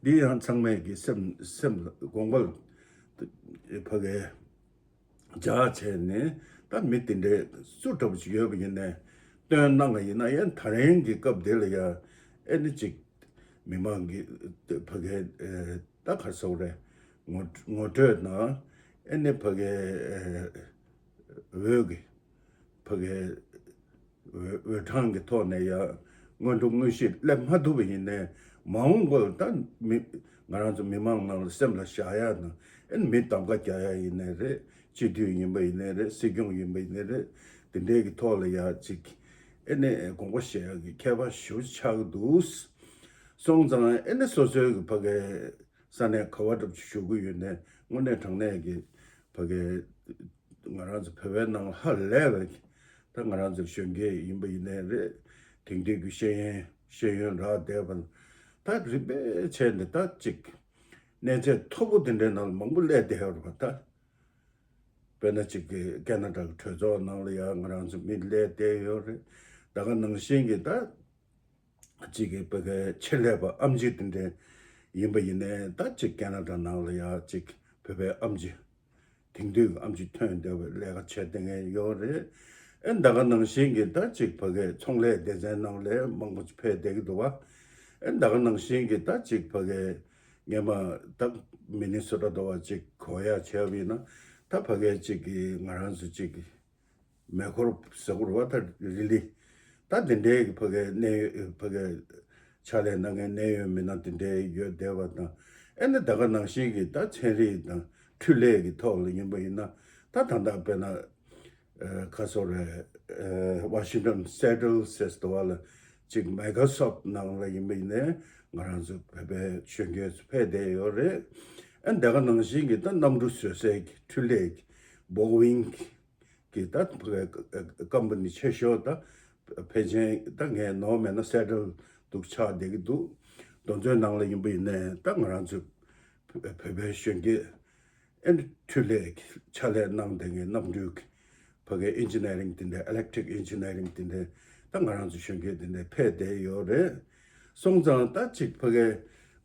འདི་ཡང་ཚང་མས་ཀྱི་སེམས་སེམས་ལ་དགོངས་པ་ལ་ཕ་གི་འཇགས་བྱས་ནས། ད་མི་དེ་འདྲའི་སུ་འདྲ་པོ་ཅིག་ཡོད་པ་ཡིན་ནའི་བཏོན་གནང་བ་ཡིན་ན། ཡང་ད་རིང་གི་སྐབས་འདི་ལ་ཡ་ཨེ་ནི་ཅིག་མི་མང་གི་ཕ་གི་ཨེ་ད་ག་རེ་ཟེར་དགོས་རེད། ངོ་ངོ་སྤྲོད་དང་། ཨེ་ནི་ཕ་གི་ཨེ་འོས་ཀྱི་ཕ་གི་འོས་འོས་གྲངས་ཀྱི་ཐོག་ནས་ཡ་སྔོན་འགྲོ་དངོས་གཞི་སླེབས་མ་ཐུབ་པ་ཡིན་ནའི་མ་འོངས་པ་ལ་ད་མི་ང་རང་ཚོ་མི་མང་ནང་ལ་སེམས་ལ་བཞག་ཡ་དང་། ཨེ་ནི་མི་གདམ་ག་རྒྱག་ཡ་ཡིན་ནའི་རེད། སྤྱི་འཐུས་ཡིན་པ་ཡིན་ནའི་རེད། སྲིད་སྐྱོང་ཡིན་པ་ཡིན་ནའི་རེད། དེ་འདྲའི་གི་ཐོག་ལ་ཡ་ཅིག་ཨེ་ནི་དགོངས་པ་བཞེས་ཡ་གི་ཁྱད་པར་ཞེ་པོ་ཆགས་ཀྱི་འདུག་སོང་ཙང་ཨེ་ནི་སོ་སོའི་གི་ཕ་གི་ས་གནས་ག་བ་འདྲ་པོ་ཅིག་བཞུགས་ཀྱི་ཡོད་ནའི་དངོས་གནས་དྲང་གནས་ཀྱི་ཕ་གི་ང་རང་ཚོ་བོད་པའི་ནང་ཧ་ལས་པའི་ད་ང་རང་ཚོ་གཞོན་སྐྱེས་ཡིན་པ་ཡིན་ནའི་རེད། དེང་དུས་ཀྱི་ཤེས་ཡོན་ཤེས་ཡོན་རག་བསྡད་པ། ད་ ད་རིམ་པས་བྱས་ནས་ད་ཅིག་གནས་ཚད་མཐོ་པོ་དེ་འདྲའི་ནང་ལ་མང་པོ་སླེབས་བསྡད་ཡོད་རེད་པ། ད་དཔེར་ན་ཅིག་གི་ཀེ་ན་ཌ་གི་གྲོས་ཚོགས་ནང་ལ་ཡང་ང་རང་ཚོ་མི་སླེབས་བསྡད་ཡོད་རེད། ད་ག་ནང་བཞིན་གྱི་ད་ཅིག་གི་བོད་པའི་ཆེད་ལས་པ་ཨེམ་ཆི་དེ་འདྲ་ཡིན་པ་ཡིན་ནའི་ད་ཅིག་ཀེ་ན་ཌ་ནང་ལ་ཡང་ཅིག་བོད་པའི་ཨེམ་ཆི་དེང་དུས་ཀྱི་ཨེམ་ཆི་ཐོན་བསྡད་པའི་ལས་ཀ་བྱས་བསྡད་མཁན་ཡོད་རེད། ཨེ་ད་ག་ནང་བཞིན་གྱི་ད་ཅིག་བོད་པའི་ཚོང་ལས་སྡེ་ཚན་ནང་ལ་མང་པོ་ཕེབས་བསྡད་ཀྱི་འདུག་བ། ཨེ་ད་ག་ནང་བཞིན་གྱི་ད་ཅིག་བོད་པའི་སྔོན་མ་ད་མི་ནི་སོ་ཊ་འདྲ་བ་ཅིག་གོ་ཡག་བྱས་པ་ཡིན་ན་ད་བོད་པའི་ཅིག་གི་ང་རང་ཚོ་ཅིག་གི་མེ་འཁོར་ཟེར་དགོས་རེད་བ། ད་རི་ལི་ད་དེ་འདྲའི་གི་ཕ་གའི་གནད་ཡོད་ཕ་གའི་ཕྱག་ལས་གནང་མཁན་གནད་ཡོད་མི་སྣ་དེ་འདྲའི་ཡོད་བསྡད་པ་དང་། ཨེ་ནི་ད་ག་ནང་བཞིན་གྱི་ད་ཚན་རིག་དང་འཕྲུལ་ལས་ཀྱི་ཐོག་ལ་ཡིན་པ་ཡིན་ན་ད་ད་ལྟ་དཔེར་ན་ཨ་ག་སོ་རེད། ཨ་Washington Seattle ཟེར་དུ་བ་ལ་ཅིག་Microsoft ནང་ལ་ཡིན་པ་ཡིན་ནའི་ང་རང་ཚོ་བོད་པའི་གཞོན་སྐྱེས་ཚོ་ཕེབས་བསྡད་ཡོད་རེད། ཨེ་ད་ག་ནང་བཞིན་གྱི་ད་གནམ་གྲུ་བཟོ་སའི་ཕྲུ་ལས་ཀྱི་Boeing གི་ད་ཀམ་པ་ནི་ཆེ་ཤོས་ད་ཕལ་ཆེར་ད་ངས་ནོར་མེད་ན་Seattle འདུག་ཆགས་བསྡད་ཀྱི་འདུག་དེ་ཚོའི་ནང་ལ་ཡིན་པ་ཡིན་ནའི་ད་ང་རང་ཚོ་བོད་པའི་གཞོན་སྐྱེས་ཨེ་འཕྲུལ་ལས་ཀྱི་ཕྱག་ལས་གནང་བསྡད་མཁན་གནམ་གྲུ་གི་ཕ་གའི་ཨིན་ཇི་ནི་ཡ་རིང་དེ་འདྲ་ཨི་ལེག་ཊི་རིག་ཨིན་ཇི་ནི་ཡ་རིང་དེ་འདྲ་ད་ང་རང་ཚོ་གཞོན་སྐྱེས་དེ་འདྲ་ཕེབས་བསྡད་ཡོད་རེད། སོང་ཙང་ད་ཅིག་ཕ་གའི་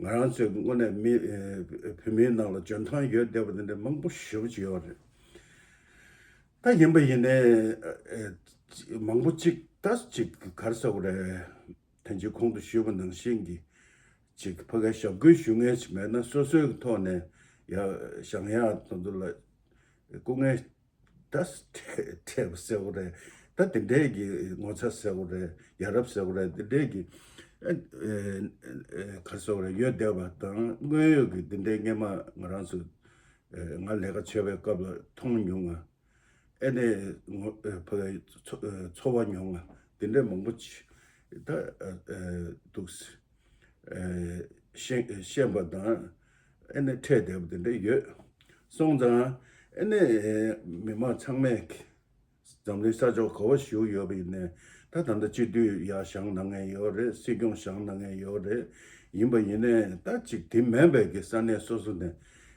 ང་རང་ཚོའི་དངོས་གནས་མི་ཨེ་བོད་མིའི་ནང་ལ་འཇོན་ཐང་ཡོད་བསྡད་པ་དེ་འདྲ་མང་པོ་ཞེ་པོ་ཅིག་ཡོད་རེད། ད་ཡིན་པ་ཡིན་ནའི་ཨེ་མང་པོ་ཅིག་ད་ཅིག་ག་རེ་ཟེར་དགོས་རེད། ཐེངས་གཅིག་གོང་དུ་ཞུས་པ་ནང་བཞིན་གྱི་ཅིག་ཕ་གའི་ཞབས་སྐུལ་ཞུ་མཁན་ཅིག་མེད་ན་སོ་སོའི་ཐོག་ནས་ཡ་བཞེངས་ཡག་དོན་དུ་ལ་སྐུ་ངལ་ད་འཕྲད་འཕྲད་པ་ཟེར་དགོས་རེད། ད་དེ་འདྲའི་གི་ངོ་ཚ་ཟེར་དགོས་རེད། ཡ་རབས་ཟེར་དགོས་རེད། དེ་འདྲའི་གི་ཨ་ཨ་ག་རེ་ཟེར་དགོས་རེད། ཡོད་བསྡད་པ་དང་དངོས་ཡོད་ཀྱི་དེ་འདྲའི་སྔོན་མ་ང་རང་ཚོ་ཨ་ང་ལས་ཀ་བྱེད་པའི་སྐབས་ལ་མཐོང་མྱོང་ང་། ཨ་ནི་ངོ་ཨ་ཕ་གའི་ཚོ་ཨ་ཚོར་བ་མྱོང་ང་དེ་འདྲའི་མང་པོ་ཅིག་ད་ཨ་ཨ་འདུག་ཨ་ཤེས་ཤེས་པ་དང་ཨ་ནི་འཕྲད་བསྡད་པ་དེ་འདྲ་ཡོད། སོང་ཙང་ཨ་ནི་མི་མང་ཚང་མས་འཛམ་གླིང་ས་ཕྱོགས་ག་པར་བཞུགས་ཡོད་པ་ཡིན་ནའི་ད་ད་ལྟ་སྤྱི་འཐུས་ཡར་བཞེངས་གནང་མཁན་ཡོད་རེད། སྲིད་སྐྱོང་བཞེངས་གནང་མཁན་ཡོད་རེད། ཡིན་པ་ཡིན་ནའི་ད་ཅིག་དེ་མིན་པའི་གི་ས་གནས་སོ་སོ་ནས་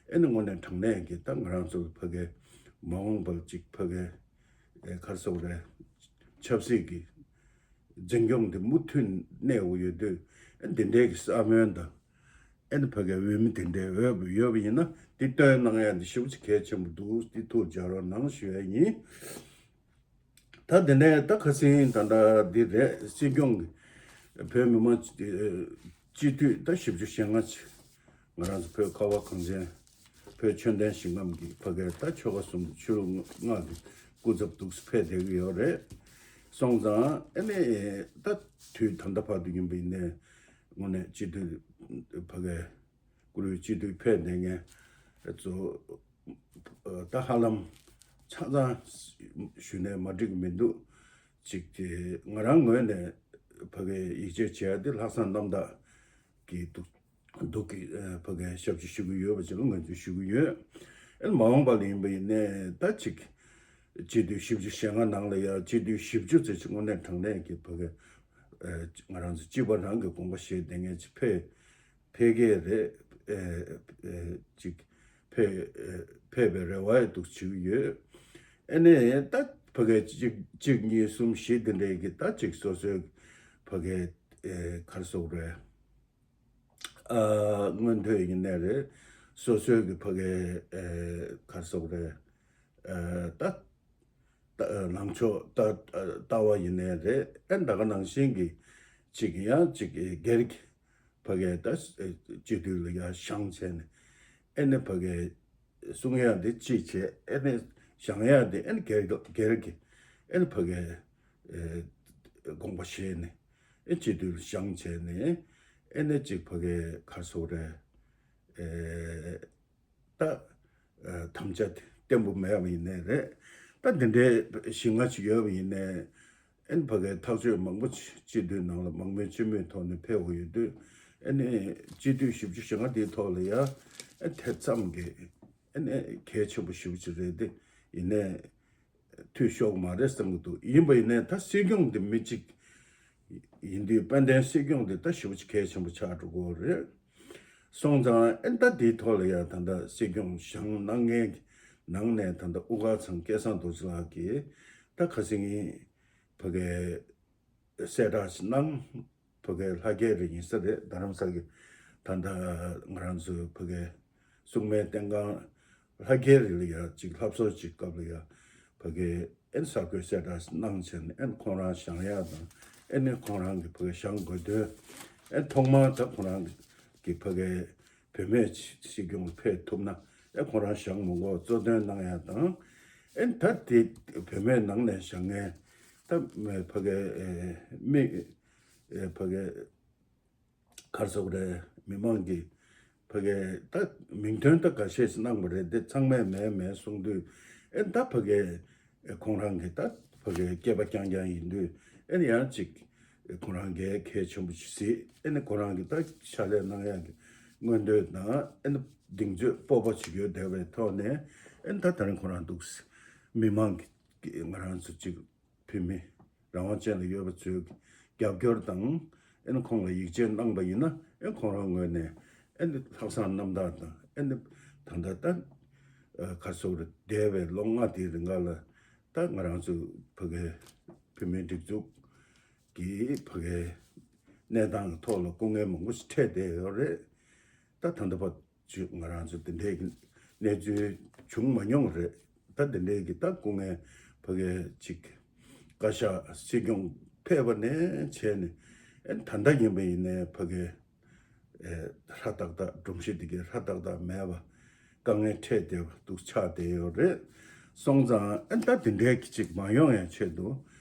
ཨ་ནི་དངོས་གནས་དྲང་གནས་ཀྱི་ད་ང་རང་ཚོ་ཕ་གའི་མ་འོངས་པར་ཅིག་ཕ་གའི་ཨེ་ག་རེ་ཟེར་དགོས་རེད། ཆབ་སྲིད་ཀྱི་འཛིན་སྐྱོང་དེ་མུ་མཐུད་གནས་དགོས་ཡོད་དུས་ཨ་འདི་འདྲའི་གི་བསམ་འོས་དང་ཨ་ནི་ཕ་གའི་འོས་མི་དེ་འདྲའི་འོས་པ་ཡོད་པ་ཡིན་ན་འདི་བཏོན་གནང་ཡ་འདི་ཞེ་པོ་ཅིག་གལ་ཆེན་པོ་འདུག་འདི་ཐུགས་འཇགས་རོགས་གནང་ཞུ་ཡ་ཡིན། ད་དེ་ནས་ད་ཁ་སང་ད་ལྟ་འདི་རེད། སྲིད་སྐྱོང་གི་བོད་མི་མང་སྤྱི་འཐུས་ད་བཞི་བཅུ་ཞེ་ལྔ་ཅིག་ང་རང་ཚོ་བོད་ཁ་བ་གངས་ཅན་བོད་ཆོས་ལྡན་ཞིང་ཁམས་ཀྱི་ཕ་གའི་ད་ཆོལ་ཁ་གསུམ་ཆོས་ལུགས་ལྔ་གི་སྐུ་ཚབ་འདུག་སེ་ཕེབས་བསྡད་ཀྱི་ཡོད་རེད། སོང་ཙང་ཨ་ནི་ད་དུས་ད་ལྟ་བར་དུ་ཡིན་པ་ཡིན་ནའི་དངོས་གནས་སྤྱི་འཐུས་ཕ་གའི་བཀུར་འོས་སྤྱི་འཐུས་ཕེབས་བསྡད་མཁན་ཚོ་ད་ཧ་ལམ་ཆ་ཚང་ཞུས་ནས་མ་འགྲིག་གི་མི་འདུག་ཅིག་དེ་ང་རང་ངོས་ནས་ཕ་གའི་ཡིད་ཆེས་བྱེད་ཡ་དེ་ལྷག་བསམ་རྣམ་དག་གི་འདུག་འདུག་གི་ཕ་གའི་ཞབས་ཕྱི་ཞུ་གི་ཡོད་པ་ཅིག་ལ་ངོས་འཛིན་ཞུ་གི་ཡོད། ཨེ་མ་འོངས་པ་ལ་ཡིན་པ་ཡིན་ནའི་ད་ཅིག་སྤྱི་འཐུས་བཞི་བཅུ་ཞེ་ལྔ་ནང་ལ་ཡ་སྤྱི་འཐུས་བཞི་བཅུ་ཙམ་ཅིག་དངོས་གནས་དྲང་གནས་ཀྱི་ཕ་གའི་ང་རང་ཚོ་སྤྱི་པ་རང་གི་དགོངས་པ་བཞེས་བསྡད་མཁན་ཅིག་ཕེབས་ཕེབས་ཀྱི་རེད། ཨེ་ཨེ་ཅིག་ཕེབས་ཨེ་ཕེབས་པའི་རེ་བ་ཡང་འདུག་བྱེད་ཀྱི་ཡོད། ཨ་ནི་ད་ཕ་གའི་གཅིག་གཅིག་གཉིས་གསུམ་བཞི་དེ་འདྲའི་གི་ད་ཅིག་སོ་སོའི་ཕ་གའི་ཨེ་ག་རེ་ཟེར་དགོས་རེད། ཨ་མངོན་འདོད་ཡིན་ནའི་རེད། སོ་སོའི་གི་ཕ་གའི་ཨེ་ག་རེ་ཟེར་དགོས་རེད། ཨེ་ད་ད་ལངས་ཕྱོགས་ལྟ་ལྟ་བ་ཡིན་ནའི་རེད། ཨེ་ད་ག་ནང་བཞིན་གྱི་ཅིག་ཡང་ཅིག་སྒེར་གྱི་ཕ་གའི་ད་སྤྱི་འཐུས་ལ་ཡང་བཞེངས་བྱས་ནས་ཨེ་ནི་ཕ་གའི་གསུང་ཡ་འདི་གཅིག་བྱས། ཨེ་ནི་བཞེངས་ཡ་འདི་ཨེ་ནི་སྒེར་སྒེར་གྱི་ཨེ་ནི་ཕ་གའི་ཨེ་དགོངས་པ་བཞེས་ནས་ཨེ་སྤྱི་འཐུས་ལ་བཞེངས་བྱས་ནས་ཨེ་ནི་གཅིག་ཕ་གའི་ག་རེ་ཟེར་དགོས་རེད། ཨེ་ད་ཨ་དམ་བཅའ་དེ་བརྟན་པོ་མེད་པ་ཡིན་ནའི་རེད། ད་འདི་འདྲའི་བཞི་ལྔ་ཅིག་ཡོད་པ་ཡིན་ནའི་ཨེ་ནི་ཕ་གའི་ཐག་གཅོད་མང་པོ་ཅིག་སྤྱི་འཐུས་ནང་ལ་མང་མོས་སྤྱི་མོས་ཐོག་ནས་ཕེབས་དགོས་ཡོད་དུས་ཨེ་ནི་སྤྱི་འཐུས་བཞི་བཅུ་ཞེ་ལྔ་དེའི་ཐོག་ལ་ཡ་ཨེ་དེ་ཙམ་གྱི་ཨེ་ནི་གལ་ཆེན་པོ་ཞེ་པོ་ཅིག་རེད་དེ། ཡིན་ནའི་འཐུས་ཤོར་གི་མ་རེད་བསམ་གྱི་འདུག་ཡིན་པ་ཡིན་ནའི་ད་སྲིད་སྐྱོང་དེ་མི་གཅིག་ ཡིན་དུས་དཔལ་ལྡན་སྲིད་སྐྱོང་དེ་ད་ཞེ་པོ་ཅིག་གལ་ཆེན་པོ་ཆགས་འགྲོ་གི་ཡོད་རེད། སོང་ཙང་ཨེ་ད་དེའི་ཐོག་ལ་ཡང་ད་ལྟ་སྲིད་སྐྱོང་བཞེངས་གནང་མཁན་གྱི་ནང་ནས་ད་ལྟ་དབུ་དཀར་ཚང་སྐལ་བཟང་རྡོ་རྗེ་ལགས་ཀྱིས་ད་ཁ་སང་ཕ་གིའི་གསལ་བསྒྲགས་ཤིག་གནང་། ཕ་གིའི་ལྷ་རྒྱལ་རི་ཡིན་ས་རེད། རྡ་རམ་ས་ལ་གི་ད་ལྟ་ང་རང་ཚོའི་ཕ་གིའི་སྲུང་མའི་རྟེན་ཁང་ལྷ་རྒྱལ་རི་ལ་ཡ་ཅིག་ལྷ་གསོལ་ཅིག་སྐབས་ལ་ཡ་ཕ་གིའི་ཨེ་ནི་གསར་འགོད་གསལ་བསྒྲགས་གནང་བྱས་ནས་ཨེ་ནི་ཁོང་རང་བཞེངས་ཡག་དང་ཨེ་ནི་ཁོང་རང་གི་ཕ་གིའི་བཞེངས་དགོས་དོན་ཨེ་ཐོག་མར་ད་ཁོང་རང་གི་ཕ་གིའི་བུད་མེད་སྲིད་སྐྱོང་ལ་ཕེབས་ཐུབ་ན་ཨེ་ཁོང་རང་བཞེངས་མི་དགོས་གཙོ་འདོན་གནང་ཡག་དང་ཨེ་ནི་ད་དེ་བུད་མེད་ནང་ནས་བཞེངས་མཁན་ད་ཕ་གིའི་མི་ཕ་གིའི་ག་རེ་ཟེར་དགོས་རེད། མི་མང་གི་ཕ་གིའི་ད་མིང་དོན་ད་འགའ་ཤས་ཤིག་གནང་བ་རེད་དེ་ཚང་མས་མེད་མེད་གསུང་དུས་ཨེ་ད་ཕ་གིའི་ཁོང་རང་གི་ད་ཕ་གིའི་སྐྱེས་པ་རྐྱང་རྐྱང་ཡིན་དུས་ཨེ་ཡང་ཅིག་ཁོང་རང་གི་གལ་ཆེན་པོ་ཞིག་གཟིགས་ཨེ་ནི་ཁོང་རང་གི་ད་ཕྱག་ལས་གནང་ཡག་གི་མངོན་འདོད་དང་ཨེ་ནི་གདེང་ཚོད་སྤོབས་པ་ཅིག་ཡོད་བསྡད་པའི་ཐོག་ནས་ཨེ་ད་ད་རིང་ཁོང་རང་འདུག་མི་མང་གི་ང་རང་ཚོ་ཅིག་བོད་མི་རང་དབང་ཅན་ལ་ཡོད་པ་ཚོའི་རྒྱབ་སྐྱོར་དང་ཨེ་ནི་ཁོང་ལ་ཡིད་ཆེས་གནང་པ་ཡིན་ན་ཨེ་ཁོང་རང་ངོས་ནས་ཨེ་ནི་ལྷག་བསམ་རྣམ་དག་དང་ཨེ་ནི་ད་ལྟ་ད་ག་རེ་ཟེར་དགོས་རེད། འདས་པའི་ལོ་ལྔ་དེའི་རིང་ག་ལ་ད་ང་རང་ཚོ་ཕ་གིའི་བོད་མིའི་སྒྲིག་འཛུགས་ཀྱི་ཕ་གིའི་གནས་སྟངས་ཀྱི་ཐོག་ལ་སྐུ་ངལ་མང་པོ་ཞིག་འཕྲད་བསྡད་ཡོད་རེད། ད་ད་ལྟ་བར་ཅིག་ང་རང་ཚོ་དེ་འདྲའི་གི་གནས་ཚུལ་བྱུང་མ་མྱོང་རེད། ད་དེ་འདྲའི་གི་ད་སྐུ་ངལ་ཕ་གིའི་ཅིག་བཀའ་ཤག་སྲིད་སྐྱོང་ཕེབས་པ་ནས་བྱས་ནས་ཨེ་ད་ལྟ་ཡིན་པ་ཡིན་ནའི་ཕ་གིའི་ཨེ་ཧྲ་ཏག་ཏག་སྒྲོམ་གཞི་དེ་གའི་ཧྲ་ཏག་ཏག་མེད་པ་དཀའ་ངལ་འཕྲད་བསྡད་པ་འདུག་ཆགས་བསྡད་ཡོད་རེད། སོང་ཙང་ཨེ་ད་དེ་འདྲའི་གི་ཅིག་མ་ཡོང་ཡང་ཆེད་དུ་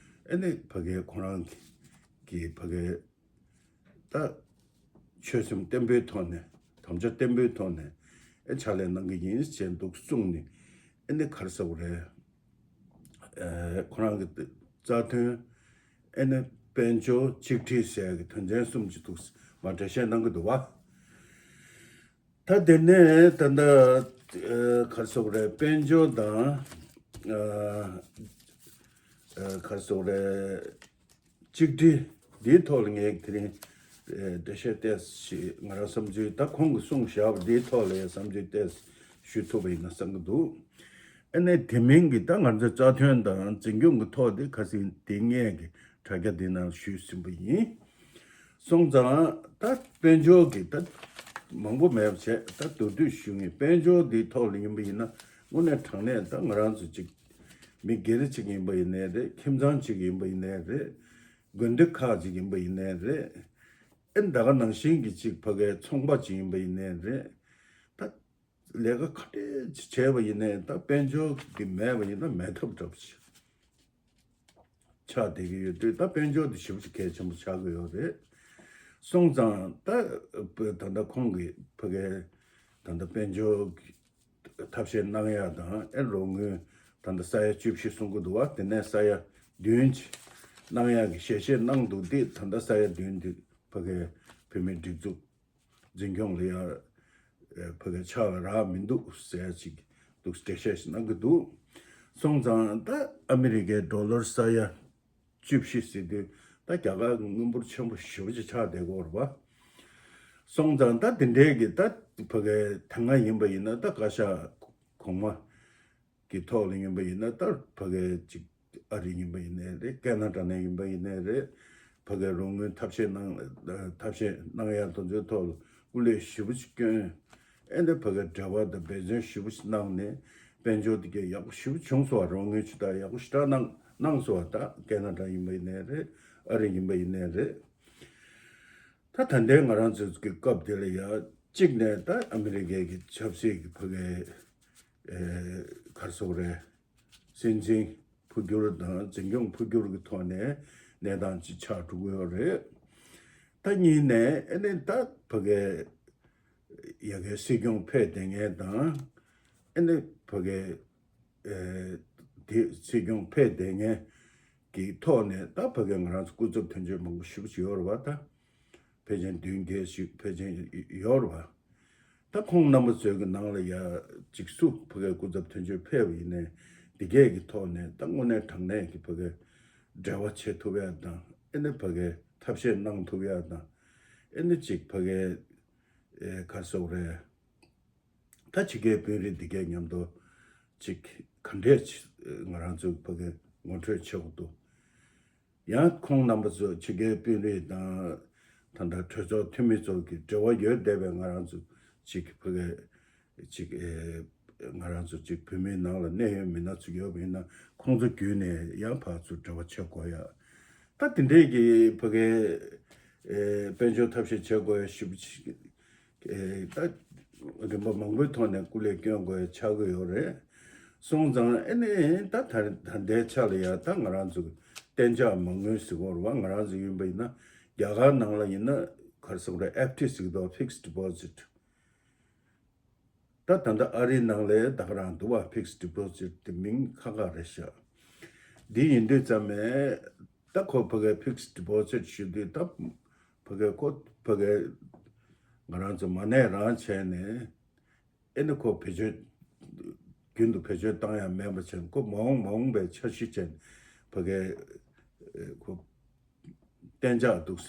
ཨེ་ནི་ཕ་གིའི་ཁོ་རང་གི་གི་ཕ་གིའི་ད་ཆོད་སེམས་བརྟན་པོའི་ཐོག་ནས་དམ་བཅའ་བརྟན་པོའི་ཐོག་ནས་ཨེ་ཕྱག་ལས་གནང་གི་ཡིན་ཞེས་འདུག་གསུངས་ནས་ཨེ་ནི་ག་རེ་ཟེར་དགོས་རེད། ཨེ་ཁོ་རང་གི་རྩ་དོན་ཨེ་ནི་དཔལ་འབྱོར་གཅིག་སྒྲིལ་ཟེར་ཡག་གི་དོན་ཚན་གསུམ་གྱི་འདུག་མ་འགྲེལ་བཤད་གནང་གི་འདུག་བ། ད་དེ་ནས་ད་ལྟ་ཨེ་ག་རེ་ཟེར་དགོས་རེད། དཔལ་འབྱོར་དང་ཨ་ཨ་ག་རེ་ཟེར་དགོས་རེད། གཅིག་སྒྲིལ་འདིའི་ཐོག་ལ་ངས་དེ་རིང་ཨེ་འགྲེལ་བཤད་ཏོག་ཙམ་ཞིག་ང་རང་བསམ་ཚུལ་ད་ཁོང་གིས་གསུངས་བཞག་པ་འདིའི་ཐོག་ལ་ཡང་བསམ་ཚུལ་ཏོག་ཙམ་ཞུ་ཐུབ་པ་ཡིན་ན་བསམ་གྱི་འདུག་ཨ་ནི་དེ་མིན་གྱི་ད་ང་ཚོའི་རྩ་དོན་དང་འཛིན་སྐྱོང་གི་ཐོག་དེ་ཁ་སང་དེ་སྔོན་གྱི་དྲ་རྒྱ་འདི་ནང་ཞུས་ཟིན་པ་ཡིན། སོང་ཙང་ད་དཔལ་འབྱོར་གྱི་ད་མང་པོ་མེད་པ་བྱས་ད་མདོར་བསྡུས་ཞུ་ངེས། དཔལ་འབྱོར་འདིའི་ཐོག་ལ་ཡིན་པ་ཡིན་ན་དངོས་གནས་དྲང་གནས་ད་ང་རང་ཚོ་ཅིག་མི་སྒེར་ཅིག་ཡིན་པ་ཡིན་ནའི་རེད། ཁྱིམ་ཚང་ཅིག་ཡིན་པ་ཡིན་ནའི་རེད། དགོན་སྡེ་ཁག་ཅིག་ཡིན་པ་ཡིན་ནའི་རེད། ཨེ་ད་ག་ནང་བཞིན་གྱི་ཅིག་ཕ་གའི་ཚོང་པ་ཅིག་ཡིན་པ་ཡིན་ནའི་རེད། ད་ལས་ཀ་ག་འདྲས་ཅིག་བྱས་པ་ཡིན་ནའི་ད་དཔལ་འབྱོར་འདི་མེད་པ་ཡིན་ན་མེད་ཐབས་འདྲ་པོ་ཅིག་ཆགས་བསྡད་ཀྱི་ཡོད་དུས་ད་དཔལ་འབྱོར་འདི་ཞེ་པོ་ཅིག་གལ་ཆེན་པོ་ཆགས་ཀྱི་ཡོད་རེད། སོང་ཙང་ད་ད་ལྟ་ཁོང་གིས་ཕ་གའི་ད་ལྟ་དཔལ་འབྱོར་གྱི་ཐབས་ཤེས་གནང་ཡག་དང་ཨེ་རོགས་དངུལ་ད་ལྟ་ས་ཡ་བཅུ་བཞི་གསུང་གི་འདུག་བ། དེ་ནས་ས་ཡ་བདུན་ཅིག་གནང་ཡག་གི་ཞལ་བཞེས་གནང་འདུག་སྟེ་ད་ལྟ་ས་ཡ་བདུན་འདི་ཕ་གའི་བོད་མིའི་སྒྲིག་འཛུགས་འཛིན་སྐྱོང་ལ་ཡང་ཕ་གའི་ཕྱག་ལ་རག་མི་འདུག་ཟེར་ཅིག་འདུག་འགྲེལ་བཤད་ཞིག་གནང་གི་འདུག་སོང་ཙང་ད་ཨ་མི་རི་ཀའི་ཌོ་ལར་ས་ཡ་བཅུ་བཞི་ཟེར་དུས་ད་རྒྱ་གར་གྱི་དངུལ་འབོར་ཆེན་པོ་ཞེ་པོ་ཅིག་ཆགས་བསྡད་ཀྱི་ཡོད་རེད་པ། སོང་ཙང་ད་དེ་འདྲའི་གི་ད་ཕ་གའི་དེ་སྔ་ཡིན་པ་ཡིན་ན་ད་བཀའ་ཤག་གོང་མ་གི་ཐོག་ལ་ཡིན་པ་ཡིན་ན་ད་ཕ་གའི་ཅིག་ཨ་རི་ཡིན་པ་ཡིན་ནའི་རེད། ཀེ་ན་ཌ་ནས་ཡིན་པ་ཡིན་ནའི་རེད། ཕ་གའི་རོགས་དངུལ་ཐབས་ཤེས་གནང་ཐབས་ཤེས་གནང་ཡག་དེ་ཚོའི་ཐོག་ལ་སྐུ་ལས་ཞེ་པོ་ཅིག་བསྐྱོན། ཨེ་འདི་ཕ་གའི་འབྲེལ་བ་དང་འབད་བརྩོན་ཞེ་པོ་ཅིག་གནང་ནས་དཔལ་འབྱོར་དེ་གའི་ཡག་པོ་ཞེ་པོ་བྱུང་སོང་བ། རོགས་དངུལ་ཇི་ལྟར་ཡག་པོ་ཞེ་དྲག་གནང་གནང་སོང་བ། ད་ཀེ་ན་ཌ་ཡིན་པ་ཡིན་ནའི་རེད། ཨ་རི་ཡིན་པ་ཡིན་ནའི་རེད། ད་ད་ལྟའི་ང་རང་ཚོའི་གི་སྐབས་དེ་ལ་ཡ་གཅིག་ནས་ད་ཨ་མི་རི་ཀའི་གི་ཆབ་སྲིད་ཀྱི་ཕ་གའི་ཨེ་ག་རེ་ཟེར་དགོས་རེད། སྲིད་འཛིན་འཕོ་འགྱུར་དང་འཛིན་སྐྱོང་འཕོ་འགྱུར་གྱི་ཐོག་ནས་གནས་སྟངས་ཅིག་ཆགས་འགྲོ་གི་ཡོད་རེད། ད་གཉིས་ནས་ཨེ་ནས་ད་ཕ་གའི་ཡ་གའི་སྲིད་སྐྱོང་ཕེབས་བསྡད་མཁན་དང་ཨེ་ནས་ཕ་གའི་ཨེ་དེ་སྲིད་སྐྱོང་ཕེབས་བསྡད་མཁན་གྱི་ཐོག་ནས་ད་ཕ་གའི་ང་རང་ཚོ་སྐུ་ཚབ་དོན་གཅོད་མང་པོ་ཞེ་པོ་ཅིག་ཡོད་རེད་བ། ད་ཕལ་ཆེར་བདུན་བརྒྱད་ཞིག་ཕལ་ཆེར་ཡོད་རེད་བ། ད་ཁོང་རྣམ་པ་ཚོའི་གི་ནང་ལ་ཡ་ཅིག་སུ་ཕ་གའི་སྐུ་ཚབ་དོན་གཅོད་ཕེབས་པ་ཡིན་ནའི་འདི་གས་ཀྱི་ཐོག་ནས་ད་དངོས་གནས་དྲང་གནས་ཀྱི་ཕ་གའི་འབྲེལ་བ་བྱེད་ཐུབ་ཡ་དང་ཨེ་ནས་ཕ་གའི་ ཐབས་ཤེས་གནང་ཐུབ་ཡ་དང་། ཨེ་ནི་ཅིག་ཕ་གའི་ཨེ་ག་རེ་ཟེར་དགོས་རེད། ད་ཕྱི་རྒྱལ་དཔོན་རིགས་འདི་གས་མཉམ་དུ་ཅིག་ག་འདྲས་ཅིག་ང་རང་ཚོ་ཕ་གའི་ངོ་སྤྲོད་བྱེད་དགོས་འདུག། ཡང་ཁོང་རྣམ་པ་ཚོ་ཕྱི་རྒྱལ་དཔོན་རིགས་དང་། ད་ལྟ་གྲོས་ཚོགས་འཐུས་མི་ཚོ་གི་འབྲེལ་བ་ཡོད་བསྡད་པའི་ང་རང་ཚོ་ཅིག་ཕ་གའི་ཅིག་ཨེ་ང་རང་ཚོ་ཅིག་བོད་མིའི་ནང་ལ་གནད་ཡོད་མི་སྣ་ཚོ་ཡོད་པ་ཡིན་ན། ཁོང་ཚོ་བརྒྱུད་ནས་ཡང་ཕར་ཚུར་འབྲེལ་བ་བྱེད་དགོས་ཡ། ད་དེ་འདྲས་ཀྱི་ཕ་གའི་ཨེ་དཔལ་འབྱོར་ཐབས་ཤེས་བྱེད་དགོས་ཡ་ཞེ་པོ་ཅིག་ཨེ་ད་རིམ་པ་མང་པོའི་ཐོག་ནས་སྐུ་ལས་སྐྱོན་དགོས་ཡ་ཆགས་ཀྱི་ཡོད་རེད། སོང་ཙང་ཨེ་ནི་ད་ད་ད་ལྟའི་ཆ་ལ་ཡ་ད་ང་རང་ཚོ་གཏན་འཇགས་མ་དངུལ་ཟེར་གྱི་ཡོད་རེད་བ། ང་རང་ཚོ་ཡིན་པ་ཡིན་ན་རྒྱ་གར་ནང་ལ་ཡིན་ན་ག་རེ་ཟེར་དགོས་རེད། ཨེཕ་ཌི་ཟེར་གྱི་འདུག། Fixed Deposit། ད་ད་ལྟ་ཨ་རིའི་ནང་ལ་ད་ག་རང་འདུག་བ། Fixed Deposit་དེ་མིང་ཁག་ཁག་རེད་ཤག། འདི་ཡིན་དུས་ཙམ་ནས་ད་ཁོ་ཕ་གའི་Fixed Deposit་ཞུ་དུས། ད་ཕ་གའི་ཁོ་ཕ་གའི་ང་རང་ཚོ་མ་གནས་རང་བྱས་ནས། ཨེ་ནི་ཁོ་བེད་སྤྱོད་རྒྱུན་དུ་བེད་སྤྱོད་བཏང་ཡ་མེད་པ་བྱས་ནས། ཁོ་མ་འོངས་མ་འོངས་པའི་འཆར་གཞི་བྱས་ནས་ཕ་གའི་ཨེ་ཁོ་གཏན་འཇགས་འདུག་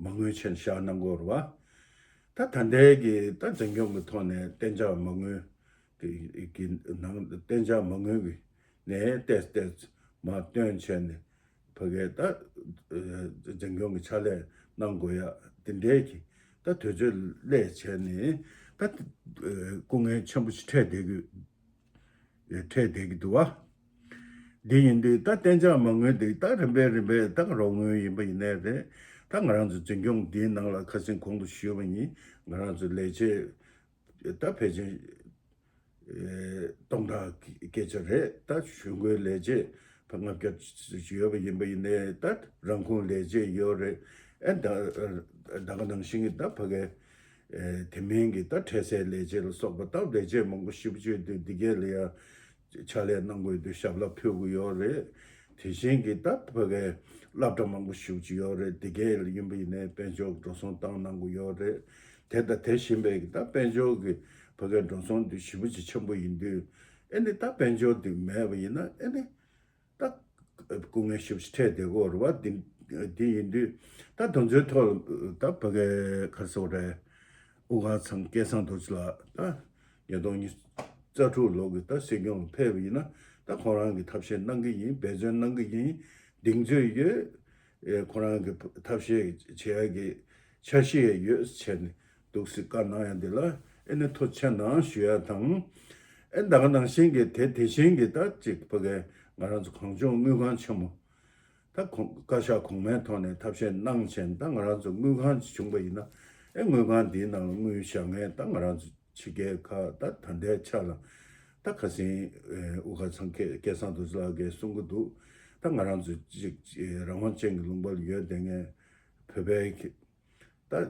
མ་དངུལ་བྱས་ནས་བཞག་གནང་གི་ཡོད་རེད་བ། ད་ད་ལྟའི་གི་ད་འཛིན་སྐྱོང་གི་ཐོག་ནས་གཏན་འཇགས་མ་དངུལ་གི་གི་ནང་གཏན་འཇགས་མ་དངུལ་གི་ནས་ཏོག་ཙམ་ཏོག་ཙམ་མར་བཏོན་བྱས་ནས། ཕ་གའི་ད་ཨ་འཛིན་སྐྱོང་གི་ཕྱག་ལས་གནང་དགོས་ཡ་དེ་འདྲའི་གི་ད་དུས་ཚོད་སླེབས་བྱས་ནས། ད་ཨ་སྐུ་ངལ་ཆེན་པོ་ཞིག་འཕྲད་བསྡད་ཀྱི་འཕྲད་བསྡད་ཀྱི་འདུག་བ། འདི་ཡིན་དུས་ད་གཏན་འཇགས་མ་དངུལ་འདི་ད་རིམ་པས་རིམ་པས་ད་རོགས་དངུལ་ཡིན་པ་ཡིན་ནའི་རེད། ད་ང་རང་ཚོ་འཛིན་སྐྱོང་འདིའི་ནང་ལ་ཁ་སང་གོང་དུ་ཞུས་པ་ཡིན། ང་རང་ཚོ་ལས་བྱེད་ད་ཕལ་ཆེར་ཨེ་སྟོང་ཕྲག་སྐད་ཆ་རེད། ད་གཞུང་སྒོའི་ལས་བྱེད་ཕར་ལྔ་བརྒྱ་ཅིག་ཡོད་པ་ཡིན་པ་ཡིན་ནའི། ད་རང་ཁོངས་ལས་བྱེད་ཡོད་རེད། ཨེ་ད་ད་ག་ནང་བཞིན་གྱི་ད་ཕ་གའི་ཨེ་དེ་མིན་གྱི་ད་འཕྲལ་སེལ་ལས་བྱེད་ལ་སོགས་པ། ད་ལས་བྱེད་མང་པོ་ཞེ་པོ་ཅིག་ཡོད་དུས། འདི་གས་ལ་ཡ་ཕྱག་ལས་གནང་དགོས་དུས་ཞབས་ལ་ཕུལ་དགོས་ཡོད་རེད། དེ་བཞིན་གྱི་ད་ཕ་གའི་སློབ་གྲྭ་མང་པོ་ཞེ་པོ་ཅིག་ཡོད་རེད། འདི་གས་ལ་ཡིན་པ་ཡིན་ནའི་དཔལ་འབྱོར་འགྲོ་སོང་བཏང་གནང་དགོས་ཡོད་རེད། དེ་དང་དེ་བཞིན་པའི་གི་ད་དཔལ་འབྱོར་གྱི་ཕ་གའི་འགྲོ་སོང་འདི་ཞེ་པོ་ཅིག་ཆེན་པོ་ཡིན་དུས། ཨེ་ནི་ད་དཔལ་འབྱོར་འདི་མེད་པ་ཡིན་ན། ཨེ་ནི་ད་སྐུ་ངལ་ཞེ་པོ་ཅིག་འཕྲད་བསྡད་ཀྱི་ཡོད་རེད་བ། འདི་འདི་ཡིན་དུས་ད་དེ་ཚོའི་ཐོག་ད་ཕ་གའི་ག་རེ་ཟེར་དགོས་རེད། དབུ་དཀར་ཚང་སྐལ་བཟང་རྡོ་རྗེ་ལགས་ད་ཉིས་སྟོང་ཉི་ཤུ་རྩ་དྲུག་ལོ་གི་ད་སྲིད་སྐྱོང་ལ་ཕེབས་པ་ཡིན་ན། ད་ཁོང་རང་གིས་ཐབས་ཤེས་གནང་གི་ཡིན། འབད་བརྩོན་གནང་གི་ཡིན། གདེང་ཚོད་ཡོད། ཨེ་ཁོ་རང་གི་ཐབས་ཤེས་བྱེད་ཡ་གི་འཆར་གཞི་ཡང་ཡོད་བྱས་ནས་འདུག་སེ་བཀའ་གནང་ཡ་འདི་ལ། ཨེ་ནི་ཐུགས་རྗེ་ཆེ་གནང་ཞུ་ཡ་དང་། ཨེ་ད་ག་ནང་བཞིན་གྱི་དེ་དེ་བཞིན་གྱི་ད་ཅིག་ཕ་གའི་ང་རང་ཚོ་གངས་ལྗོངས་དངུལ་ཁང་ཆེན་མོ་ད་གོང་བཀའ་ཤག་གོང་མའི་ཐོག་ནས་ཐབས་ཤེས་གནང་བྱས་ནས། ད་ང་རང་ཚོ་དངུལ་ཁང་ཅིག་བྱུང་པ་ཡིན་ན། ཨེ་དངུལ་ཁང་འདིའི་ནང་ལ་དངུལ་བཞག་མཁན་ད་ང་རང་ཚོ་ཕྱི་རྒྱལ་ཁག་ད་ད་ལྟའི་ཆ་ལ་ད་ཁ་སང་ཨེ་དབུ་དཀར་ཚང་སྐལ་སྐལ་བཟང་རྡོ་རྗེ་ལགས་ཀྱིས་གསུང་གི་འདུག། ད་ང་རང་ཚོ་ཅིག་ཨེ་རང་དབང་ཅན་གྱི་ལུང་པ་ལ་ཡོད་བསྡད་མཁན་བོད་པའི་གི་ད་ཨེ་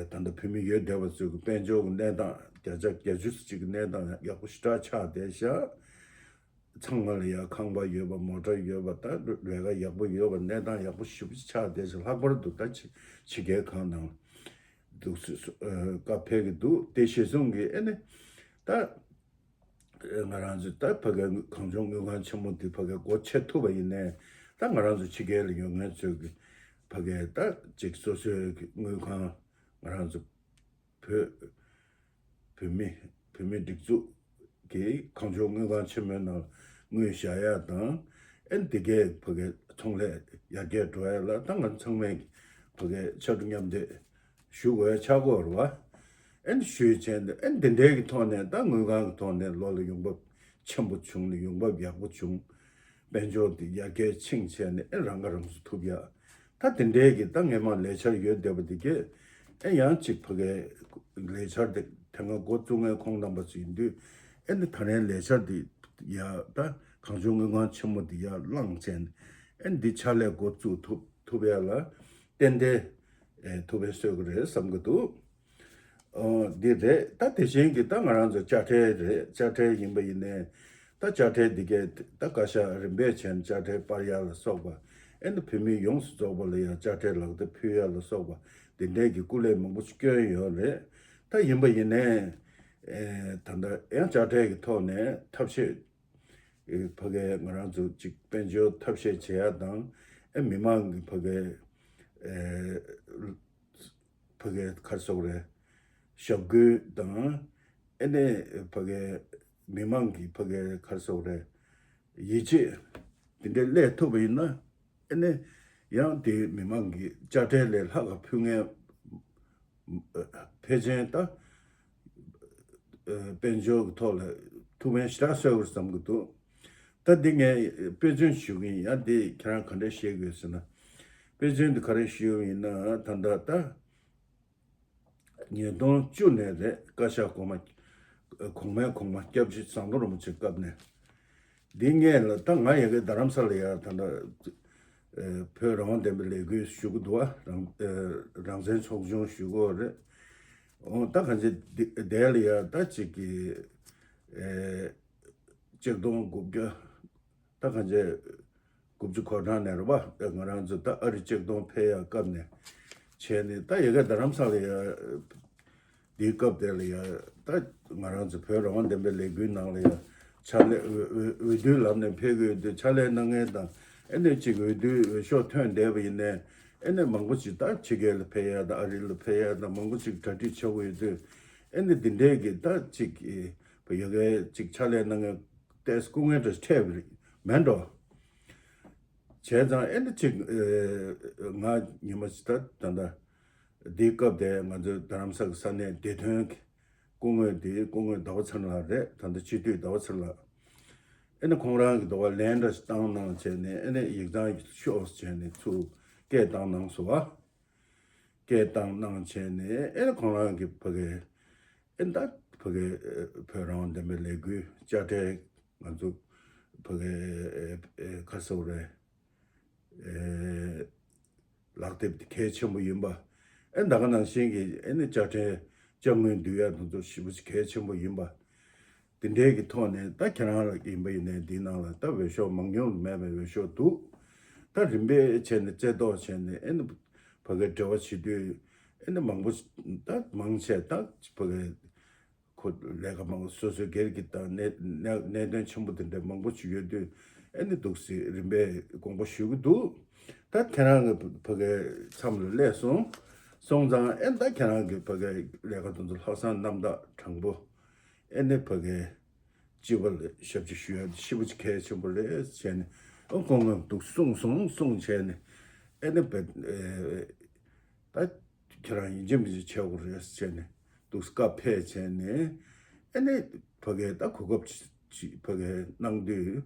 ད་ལྟ་བོད་མི་ཡོད་བསྡད་པ་ཚོའི་གི་དཔལ་འབྱོར་གྱི་གནས་སྟངས་བརྒྱ་ཆ་བརྒྱད་ཅུ་ཙམ་ཅིག་གི་གནས་སྟངས་ཡག་པོ་ཞེ་དྲག་ཆགས་བསྡད་ཤག། ཚང་མ་ལ་ཡ་ཁང་པ་ཡོད་པ། མོ་ཊ་ཡོད་པ། ད་ལས་ཀ་ཡག་པོ་ཡོད་པ། གནས་སྟངས་ཡག་པོ་ཞེ་པོ་ཅིག་ཆགས་བསྡད་ཤག། ལྷག་པར་དུ་ད་ཕྱི་ཕྱི་རྒྱལ་ཁག་ནང་འདུག་སེ་སུ་ཨ་བཀའ་ཕེབས་ཀྱི་འདུག། དེ་གཞིར་བཟུང་གིས་ཨེ་ནི་ད་ཨ་ང་རང་ཚོ་ད་ཕ་གའི་གངས་ལྗོངས་དངུལ་ཁང་ཆེན་མོ་འདི་ཕ་གའི་སྒོ་ཕྱེ་ཐུབ་པ་ཡིན་ནའི། ད་ང་རང་ཚོ་ཕྱི་རྒྱལ་ལ་ཡོད་མཁན་ཚོས་ཀྱི་ཕ་གའི་ད་ཅིག་སོ་སོའི་གི་དངུལ་ཁང་། ང་རང་ཚོ་བོད་བོད་མི་བོད་མི་སྒྲིག་འཛུགས་ཀྱི་གངས་ལྗོངས་དངུལ་ཁང་ཆེན་མོའི་ནང་དངུལ་བཞག་ཡ་དང་། ཨེ་འདི་གའི་ཕ་གའི་ཚོང་ལས་ཡར་རྒྱས་འགྲོ་ཡ་ལ་ད་ང་ཚང་མས་ཕ་གའི་ཕྱར་གྲུ་མཉམ་འདེགས་ཞུ་དགོས་ཡ་ཆགས་ཀྱི་ཡོད་རེད་བ། ཨེ་ཞུས་བྱས་ནས་ཨེ་འདི་འདྲའི་གི་ཐོག་ནས་ད་དངུལ་ཁང་གི་ཐོག་ནས་ལོ་ལ་ཡོང་འབབ་ཆེན་པོ་བྱུང་ནས། ཡོང་འབབ་ཡག་པོ་བྱུང་། དཔལ་འབྱོར་འདི་ཡར་རྒྱས་ཕྱིན་བྱས་ནས་ཨེ་རང་ཁ་རང་གསོ་ཐུབ་ཡ། ད་དེ་འདྲའི་གི་ད་སྔས་མ་ལས་འཆར་ཡོད་བསྡད་པ་འདི་གས་ཨེ་ཡང་ཅིག་ཕ་གའི་ལས་འཆར་དེ་དེ་སྔ་འགོ་བཙུགས་མཁན་ཁོང་རྣམ་པ་ཚོ་ཡིན་དུས། ཨེ་འདི་ད་རེས་ལས་འཆར་འདི་ཡ་ད་གངས་ལྗོངས་དངུལ་ཁང་ཆེན་མོ་འདི་ཡར་བླངས་བྱས་ནས་ཨེ་འདི་ཕྱག་ལས་འགོ་བཙུགས་ཐུབ་ཐུབ་ཡ་ལ་ཏན་ཏན་ཨེ་ཐུགས་ཕན་གསོས་ཀྱི་རེད་བསམ་གྱི་འདུག། ཨོ་འདི་རེད། ད་དེ་བཞིན་གྱི་ད་ང་རང་ཚོ་དཔྱ་ཁྲལ་རེད། དཔྱ་ཁྲལ་ཡིན་པ་ཡིན་ནའི་ད་དཔྱ་ཁྲལ་འདི་གས་ད་བཀའ་ཤག་རིམ་པས་བྱས་ནས་དཔྱ་ཁྲལ་སྤར་ཡ་ལ་སོགས་པ། ཨེ་ནི་བོད་མི་ཡོངས་སུ་རྫོགས་པ་ལ་ཡང་དཔྱ་ཁྲལ་ལག་བརྡ་ཕུལ་ཡ་ལ་སོགས་པ། འདི་འདྲའི་གི་སྐུ་ལས་མང་པོ་ཞིག་བསྐྱོན་ཡོད་རེད། ད་ཡིན་པ་ཡིན་ནའི་ཨེ་ད་ལྟ་ཡང་དཔྱ་ཁྲལ་གྱི་ཐོག་ནས་ཐབས་ཤེས་ཨེ་ཕ་གའི་ང་རང་ཚོ་ཅིག་དཔལ་འབྱོར་ཐབས་ཤེས་བྱེད་ཡ་དང་། ཨེ་མི་མང་གི་ཕ་གའི་ ཕ་གའི་ག་རེ་ཟེར་དགོས་རེད། ཞབས་སྐུལ་དང་། ཨེ་ནས་ཕ་གའི་མི་མང་གི་ཕ་གའི་ག་རེ་ཟེར་དགོས་རེད། ཡིད་ཆེས་དེ་འདྲའི་སླེབས་ཐུབ་པ་ཡིན་ན། ཨེ་ནས་ཡང་དེ་མི་མང་གི་དཔྱ་ཁྲལ་ལས་ལྷག་ག་ཕུལ་མཁན་ཕལ་ཆེར་ད་དཔལ་འབྱོར་གྱི་ཐོག་ལ་ཐུགས་ཕན་ཞེ་དྲག་གསོས་པར་བསམ་གྱི་འདུག་ད་འདི་ངས་དཔེ་མཚོན་ཞུ་གི་ཡིན། ཡང་འདི་ཁྱེད་རང་ག་འདྲ་བཤད་དགོས་ཟེར་ན། དཔེ་མཚོན་འདི་ག་རེ་ཞུ་ཡིན་ན། ད་ལྟ་ད་ཉིས་སྟོང་བཅུ་ནས་རེད། བཀའ་ཤག་གོང་མ་གོང་མའི་གོང་མ་སྐྱབས་རྗེ་ཟམ་གདོང་རིན་པོ་ཆེའི་སྐབས་ནས། འདི་སྔས་ལ་ད་ང་ཡ་གི་རྡ་རམ་ས་ལ་ཡ་ད་ལྟ་བོད་རང་དབང་བདེན་པའི་ལས་འགུལ་ཞུ་གི་འདུག་བ། རང་རང་བཙན་ཚོགས་ཆུང་ཞུ་གི་ཡོད་རེད། འོ་ད་གང་ཅི་དེ་ལ་ཡ་ད་ཅིག་གི་ཆིག་སྟོང་དགུ་བརྒྱ་ད་གང་ཅི་དགུ་བཅུ་གོ་གྲངས་ནས་རེད་བ། ང་རང་ཚོ་ད་ཨ་རི་ཆིག་སྟོང་ཕེབས་ཡ་སྐབས་ནས་བྱས་ནས། ད་ཡ་གི་རྡ་རམ་ས་ལ་ཡ་འདིའི་སྐབས་དེ་ལ་ཡ་ད་ང་རང་ཚོ་བོད་རང་དབང་བདེན་པའི་ལས་འགུལ་ནང་ལ་ཡ་ཕྱག་ལས་འོས་འོས་འོས་བསྡུའི་ལམ་ནས་ཕེབས་དགོས་དུས་ཕྱག་ལས་གནང་མཁན་དང་། ཨེ་ནས་ཅིག་འོས་བསྡུའི་འོས་ཤོག་ཐོན་བསྡད་པ་ཡིན་ནའི། ཨེ་ནས་མང་པོ་ཅིག་ད་ཕྱི་རྒྱལ་ལ་ཕེབས་ཡ་དང་། ཨ་རི་ལ་ཕེབས་ཡ་དང་། མང་པོ་ཅིག་གྲ་སྒྲིག་བྱེད་དགོས་ཡོད་དུས། ཨེ་ནས་འདི་འདྲའི་གི་ད་ཅིག་ཡ་གི་ཅིག་ཕྱག་ལས་གནང་མཁན་ཏོག་ཙམ་སྐུ་ངལ་འདྲ་འཕྲད་པ་རེད་མེད་འགྲོ། བྱས་ཙང་ཨེ་ནས་ཅིག་ང་ཉི་མ་ཅིག་ད་ད་ལྟ་འདིའི་སྐབས་དེ་ང་ཚོའི་རྡ་རམ་ས་གི་ས་གནས་བདེ་དོན་གྱི་སྐུ་ངོ་དེ། སྐུ་ངོ་ཟླ་བ་ཚེ་རིང་ལགས་རེད། ད་ལྟ་སྤྱི་འཐུས་ཟླ་བ་ཚེ་རིང་ལགས། ཨེ་ནས་ཁོང་རང་གིས་འདི་བ་ལན་འདྲ་ཞིག་བཏང་གནང་བྱས་ནས། ཨེ་ནས་ཡིག་ཚང་ཞིག་ཤོག་བྱས་ནས་ཚུར་སྐད་བཏང་གནང་སོང་བ། སྐད་བཏང་གནང་བྱས་ནས། ཨེ་ནས་ཁོང་རང་གིས་ཕ་གི་ཨེ་ད་ཕ་གི་བོད་རང་དབང་བདེན་པའི་ལས་འགུལ་དཔྱ་ཁྲལ་ང་ཚོ་ཕ་གི་ཨེ་ཨེ་ག་རེ་ཟེར་དགོས་རེད། ཨེ་ལག་དེབ་དེ་གལ་ཆེན་པོ་ཡིན་པ། ཨེ་ད་ག་ནང་བཞིན་གྱི་ཨེ་ནས་དཔྱ་ཁྲལ་དཔྱ་དངུལ་བསྡུ་ཡ་དེ་ཚོ་ཞེ་པོ་ཅིག་གལ་ཆེན་པོ་ཡིན་པ། དེ་འདྲའི་གི་ཐོག་ནས་ད་ཁྱེད་རང་ལ་ཡིན་པ་ཡིན་ནའི་འདིའི་ནང་ལ་ད་འོས་ཤོག་མང་ཉུང་མེད་པའི་འོས་ཤོག་འདུག་ད་རིམ་པས་བྱས་ནས་རྩེ་བཏོག་བྱས་ནས། ཨེ་ནས་ཕ་གི་འབྲེལ་བ་བྱེད་དུས། ཨེ་ནས་མང་པོ་ད་མང་ཆེ་ད་ཕ་གི་ཁོ་ལས་ཀ་མང་པོ་སོ་སོའི་སྒེར་གྱི་ད་གནད་གནད་གནད་དོན་ཆེན་པོ་དེ་འདྲ་མང་པོ་ཞིག་ཡོད་དུས། ཨེ་ནས་འདུག་སེ་རིམ་པས་དགོངས་པ་ཞུ་གི་འདུག་ད་ཁྱེད་རང་གི་ཕ་གི་མཚམས་ལ་སླེབས་སོང་། སོང་ཙང་ཨེ་ད་ཁྱེད་རང་གི་ཕ་གི་ལས་ཀ་དེ་ཚོ་ལྷག་བསམ་རྣམ་དག་དྲང་པོ། ཨེ་ནས་ཕ་གི་སྤྱི་པ་ལ་ཞབས་ཕྱི་ཞུ་ཡ་དེ་ཞེ་པོ་ཅིག་གལ་ཆེན་པོ་རེད་བྱས་ནས། ཨ་ཁོང་གིས་འདུག་གསུངས་སོང་གསུངས་བྱས་ནས། ཨེ་ནས་བེད་ཨེ་ད་ཁྱེད་རང་ཡིན་གཅིག་མིན་གཅིག་བྱེད་དགོས་རེད་བྱས་ནས། འདུག་སེ་བཀའ་ཕེབས་བྱས་ནས། ཨེ་ནས་ཕ་གིར་ད་གོ་སྐབས་ཅིག་ཕ་གིར་གནང་དུས།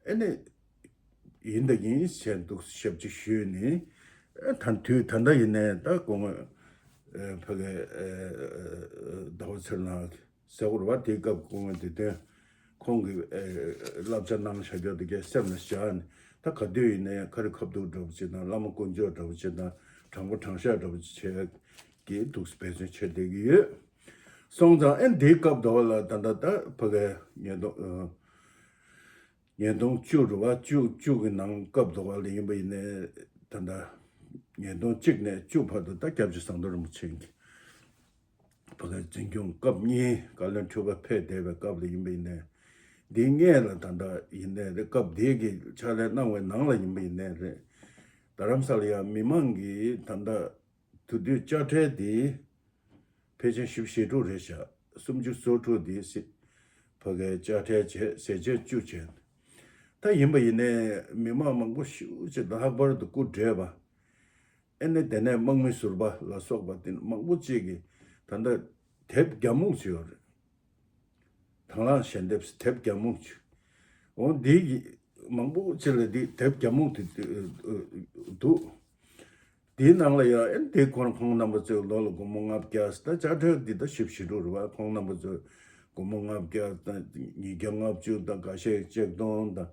ཨེ་ནས་ཡིན་ད་ཡིན་བྱས་འདུག་སེ་ཞབས་ཕྱི་ཞུས་ནས། ཨེ་ད་དུས་ད་ལྟ་ཡིན་ནའི་ད་སྐུ་ངོ་ཨེ་ཕ་གིར་ཨེ་ཟླ་བ་ཚེ་རིང་ལགས་ཟེར་དགོས་རེད་བ། དེའི་སྐབས་སྐུ་ངོ་བདེ་དོན་ཁོང་གིས་ཨེ་བསླབ་བྱ་གནང་བཞག་རྒྱུ་དེ་གའི་སེམས་ལ་བཞག་ནས། ད་ག་དུས་ཡིན་ནའི་ཁ་རི་ཁ་ཐུག་འདྲ་པོ་ཅིག་དང་། བླ་མ་དཀོན་མཆོག་འདྲ་པོ་ཅིག་དང་། དྲང་པོ་དྲང་བཞག་འདྲ་པོ་ཅིག་བྱས་ཀྱི་འདུག་སེ་འབད་བརྩོན་བྱས་བསྡད་ཀྱི་ཡོད། སོང་ཙང་ཨེ་འདིའི་སྐབས་དེ་བ་ལ་ད་ལྟ་ད་ཕ་གིར་ཉིས་སྟོང་ཨ་ཉིས་སྟོང་བཅུ་རེད་བ། བཅུ་བཅུ་གི་ནང་སྐབས་དེ་བ་ལ་ཡིན་པ་ཡིན་ནའི། ད་ལྟ་ཉིས་སྟོང་གཅིག་ནས་བཅུ་བར་དུ་ད་སྐྱབས་རྗེ་ཟམ་གདོང་རིན་པོ་ཆེ་གིས་ཕ་གིར་འཛིན་སྐྱོང་སྐབས་གཉིས། བཀའ་བློན་ཁྲི་པ་ཕེབས་བསྡད་པའི་སྐབས་ལ་ཡིན་པ་ཡིན་ནའི། འདིའི་སྔས་ལ་ད་ལྟ་ཡིན་ནའི་རེད། སྐབས་དེའི་གི་ཕྱག་ལས་གནང་བའི་ནང་ལ་ཡིན་པ་ཡིན་ནའི་རེད། རྡ་རམ་ས་ལ་ཡ་མི་མང་གིས་ད་ལྟ་དེ་དུས་དཔྱ་ཁྲལ་དེ་ཕལ་ཆེར་བཞི་བཅུ་ཞེ་དྲུག་རེད་བཞག་སུམ་ཅུ་སོ་དྲུག་དེ་སི་ཕ་གིར་དཔྱ་ཁྲལ་བྱས། ཟས་བཅད་བཅུ་བྱས། ད་ཡིན་པ་ཡིན་ནའི་མི་མང་མང་པོ་ཞེ་པོ་ཅིག་ལྷག་པར་དུ་སྐུ་བགྲེས་པ། ཨེ་ནས་དེ་ནས་དམག་མི་ཟུར་པ་ལ་སོགས་པ་དེ་མང་པོ་ཅིག་གིས་ད་ལྟ་དེབ་རྒྱ་སྨུག་ཅིག་ཡོད་རེད། དང་བླངས་ཞལ་འདེབས་དེབ་རྒྱ་སྨུག་ཅིག་འོ་འདི་གི་མང་པོ་ཅིག་ལ་འདི་དེབ་རྒྱ་སྨུག་དེ་འདུག་དེའི་ནང་ལ་ཡང་ཨེ་དེ་ཁོང་ཁོང་རྣམ་པ་ཚོས་ལོ་ལ་སྒོར་མོ་ལྔ་བརྒྱ། ད་དཔྱ་ཁྲལ་འདི་ད་བཞི་བཅུ་ཞེ་དྲུག་རེད་བ། ཁོང་རྣམ་པ་ཚོས་སྒོར་མོ་ལྔ་བརྒྱ་དང་ཉིས་བརྒྱ་ལྔ་བཅུ་དང་། འགའ་ཤས་ཆིག་སྟོང་དང་།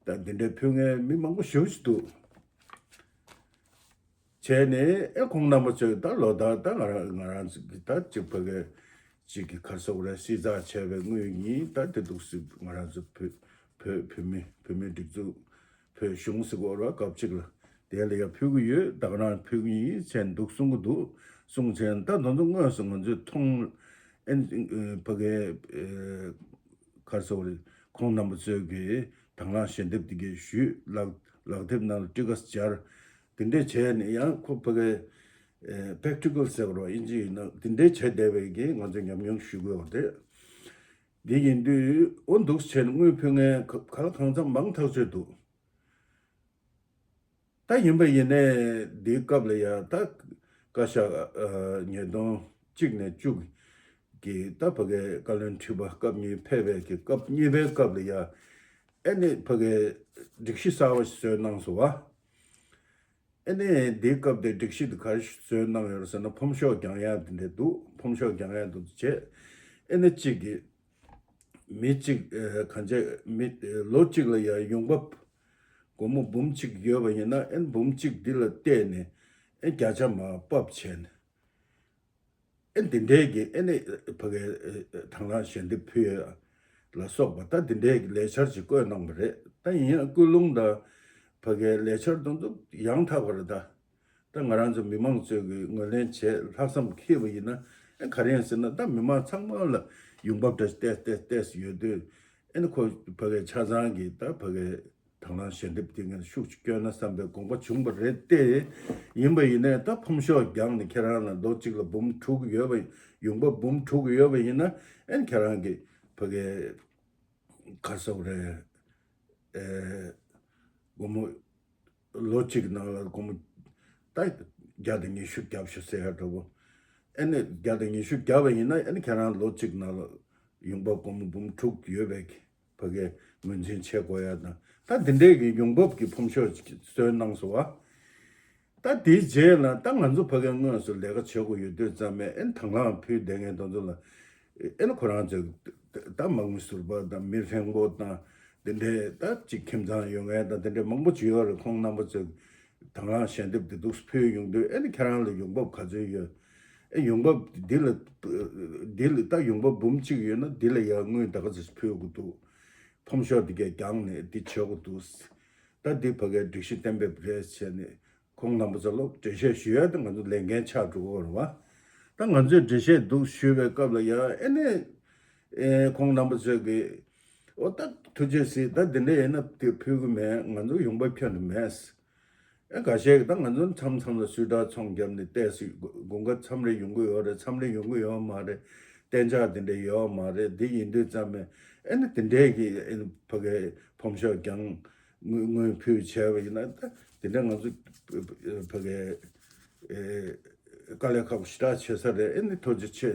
ད་འདི་འདྲའི་ཕུལ་མཁན་མི་མང་པོ་ཞེ་པོ་ཅིག་འདུག་བྱས་ནས་ཨེ་ཁོང་རྣམ་པ་ཚོས་ད་ལོ་ལྟར་ད་ང་རང་ང་རང་ཚོ་གི་ད་ཅིག་ཕ་གི་ཅིག་གི་ག་རེ་ཟེར་དགོས་རེད། བསྲི་ཚགས་བྱས་པའི་དངུལ་གཉིས་ད་དེ་འདུག་སེ་ང་རང་ཚོ་བོད་བོད་བོད་མི་བོད་མིའི་སྒྲིག་འཛུགས་བོད་གཞུང་ཟེར་དགོས་རེད་བ། སྐབས་གཅིག་ལ་དེ་ལ་ཡང་ཕུལ་གྱི་ཡོད། ད་ག་རང་ཕུལ་གྱི་ཡིན་བྱས་འདུག་གསུང་གི་འདུག་གསུང་བྱས་ད་དེ་ཚོ་དངོས་སུ་ང་ཚོས་མཐོང་། ཨེ་ཕ་གི་ཨེ་ག་རེ་ཟེར་དགོས་རེད། ཁོང་རྣམ་པ་ཚོས་ཀྱི་དང་བླངས་ཞལ་འདེབས་དེ་གའི་ཞུས། ལག་ལག་དེབ་ནང་ལ་ཊི་ཀ་སྦྱར། དེ་འདྲས་བྱས་ནས་ཡང་ཁོ་ཕ་གི་པེག་ཊི་ཀལ་ཟེར་བ་ཨིན་ཇི་ཡིན་ན་དེ་འདྲས་བྱས་བསྡད་པའི་གི་ང་ཚོས་ཉམས་མྱོང་ཞུ་དགོས་པ་རེད། འདི་ཡིན་དུས་འོ་འདུག་བྱས་ནས་དངུལ་ཕུལ་མཁན་ག་ལ་གང་འཚམ་མང་ཐག་ཆོད་འདུག་ད་ཡིན་པ་ཡིན་ནའི་འདིའི་སྐབས་ལ་ཡ་ད་བཀའ་ཤག་ཉིས་སྟོང་གཅིག་ནས་བཅུ་གི་ད་ཕ་གི་བཀའ་བློན་ཁྲི་པ་སྐབས་གཉིས་ཕེབས་པའི་གི་སྐབས་གཉིས་པའི་སྐབས་ལ་ཡ་ཨེ་ནི་ཕ་གི་སྒྲིག་གཞི་གསར་བ་ཞིག་བཟོས་གནང་སོང་བ། ཨེ་ནི་འདིའི་སྐབས་དེ་སྒྲིག་གཞི་དེ་ག་རེ་བཟོས་གནང་ཡོད་རེད་ཟེར་ན་ཕོམ་ཤོག་རྒྱག་ཡ་དེ་འདྲ་འདུག་ཕོམ་ཤོག་རྒྱག་ཡ་འདུག་བྱས་ཨེ་ནི་གཅིག་གི་མི་གཅིག་ཨེ་གང་བྱས་མི་ཨེ་ལོ་གཅིག་ལ་ཡ་ཡོང་འབབ་སྒོར་མོ་འབུམ་གཅིག་ཡོད་པ་ཡིན་ན་ཨེ་འབུམ་གཅིག་འདི་ལ་བལྟས་ནས་ཨེ་བརྒྱ་ཆ་མར་ཕབ་བྱས་ནས། ཨེ་འདི་འདྲའི་གི་ཨེ་ནི་ཕ་གི་དང་བླངས་ཞལ་འདེབས་ཕུལ་ཡ་ལ་སོགས་པ་ད་འདི་འདྲའི་གི་ལས་འཆར་ཅིག་བཀོད་གནང་བ་རེད། ད་ཡིན་ཡང་སྐུལ་སློང་དང་ཕ་གི་ལས་འཆར་དེ་ཚོ་ཡང་དག་པ་རེད་ད། ད་ང་རང་ཚོ་མི་མང་ཚོས་གི་ངོས་ལེན་བྱས་ལྷག་བསམ་འཁྱེར་བ་ཡིན་ན་ཨེ་ག་རེ་ཡིན་ཟེར་ན་ད་མི་མང་ཚང་མ་ལ་ཡོང་འབབ་འདྲ་ཏེས་ཏེས་ཏེས་ཡོད་དུས་ཨེ་ནི་ཁོ་ཕ་གི་ཆ་ཚང་གི་ད་ཕ་གི་དང་བླངས་ཞལ་འདེབས་དེ་ངས་ཤུགས་ཅིག་བསྐྱོན་ན་བསམ་པའི་དགོངས་པ་བྱུང་བ་རེད་དེ། ཡིན་པ་ཡིན་ནའི་ད་ཕོམ་ཤོག་བརྒྱངས་ནས་ཁྱེད་རང་ལ་ལོ་གཅིག་ལ་འབུམ་དྲུག་ཡོད་པ་ཡོང་འབབ་འབུམ་དྲུག་ཡོད་པ་ཡིན་ན་ཨེ་ཁྱེད་རང་གི་ཕ་གི་ག་རེ་ཟེར་དགོས་རེད། ཨེ་སྒོར་མོ་ལོ་གཅིག་ནང་ལ་སྒོར་མོ་ད་བརྒྱ་དང་ཉི་ཤུ་བརྒྱབ་ཤོག་ཟེར་ཡ་འདྲ་པོ། ཨེ་ནི་བརྒྱ་དང་ཉི་ཤུ་བརྒྱབ་པ་ཡིན་ན་ཨེ་ནི་ཁྱེད་རང་ལོ་གཅིག་ནང་ལ་ཡོང་འབབ་སྒོར་མོ་འབུམ་དྲུག་ཡོད་པའི་ཕ་གིའི་ངོས་འཛིན་བྱེད་དགོས་ཡ་དང་ད་འདི་འདྲའི་གི་ཡོང་འབབ་ཀྱི་ཕོམ་ཤོག་ཅིག་བཟོས་གནང་སོང་བ། ད་དེའི་རྗེས་ལ་ད་ང་ཚོ་ཕ་གིའི་དངོས་སུ་ལས་ཀ་བྱེད་དགོས་ཡོད་དུས་ཙམ་ནས་ཨེ་དང་བླངས་ཕུལ་བསྡད་མཁན་དེ་ཚོ་ལ་ཨེ་ནི་ཁོ་རང་ཚོས་ད་མ་དངུལ་ཟུར་པ་དང་མི་ཧྲེང་པོ་དང་དེ་འདྲའི་ད་ཅིག་ཁྱིམ་ཚང་ཡོད་མཁན་དང་དེ་འདྲའི་མང་པོ་ཅིག་ཡོད་རེད། ཁོང་རྣམ་པ་ཚོས་དང་བླངས་ཞལ་འདེབས་དེ་འདུག་ཕུལ་ཡོང་དུས་ཨེ་ནི་ཁྱེད་རང་ལ་ཡོང་འབབ་ག་ཚོད་ཡོད། ཨེ་ཡོང་འབབ་འདི་ལ་འདི་ལ་ད་ཡོང་འབབ་འབུམ་གཅིག་ཡོད་ན་འདི་ལ་ཡ་དངུལ་ད་ག་ཚོད་ཕུལ་དགོས་འདུག་ཕོམ་ཤོག་འདི་གས་བརྒྱངས་ནས་འདི་བྱེད་དགོས་འདུག་ད་འདི་ཕ་གིའི་སྒྲིག་གཞི་གཏན་འབེབས་རེད་ཟེར་ནས་ཁོང་རྣམ་པ་ཚོ་ལ་འགྲེལ་བཤད་ཞུ་ཡ་དེ་ང་ཚོ་ལས་འགན་ཆགས་འགྲོ་གི་རེད་བ། ད་ང་ཚོས་འགྲེལ་བཤད་འདུག་ཞུས་པའི་སྐབས་ལ་ཡ་ཨེ་ནས་ཨེ་ཁོང་རྣམ་པ་ཚོས་ཀྱིས་ཨོ་ད་ཐུགས་རྗེ་གཟིགས། ད་འདི་འདྲ་ཡིན་ན་དེ་ཕུལ་གི་མེད། ང་ཚོ་ཡོང་འབབ་ཁྱོན་ནས་མེད། ཨེ་འགའ་ཤས་ཀྱིས་ད་ང་ཚོ་མཚམས་མཚམས་ལ་སུས་དྲག་ཚོང་བརྒྱབ་ནས་བལྟས་སྲིད། དགུན་ཁ་མཚམས་རེ་ཡོང་གི་ཡོད་རེད། མཚམས་རེ་ཡོང་གི་ཡོད་མ་རེད། གཏན་འཇགས་དེ་འདྲ་ཡོད་མ་རེད། འདི་ཡིན་དུས་ཙམ་པས་ཨེ་ནི་དེ་འདྲའི་གི་ཨེ་ནི་ཕ་གིའི་ཕོམ་ཤོག་བརྒྱངས་དངུལ་དངུལ་ཕུལ་བྱས་པ་ཡིན་ན་ད་དེ་འདྲ་ང་ཚོ་ཕ་གིའི་ཨེ་དཀའ་ལས་ཁག་པོ་ཞེ་དྲག་ཆེ་ས་རེད། ཨེ་ནི་ཐུགས་རྗེ་ཆེ།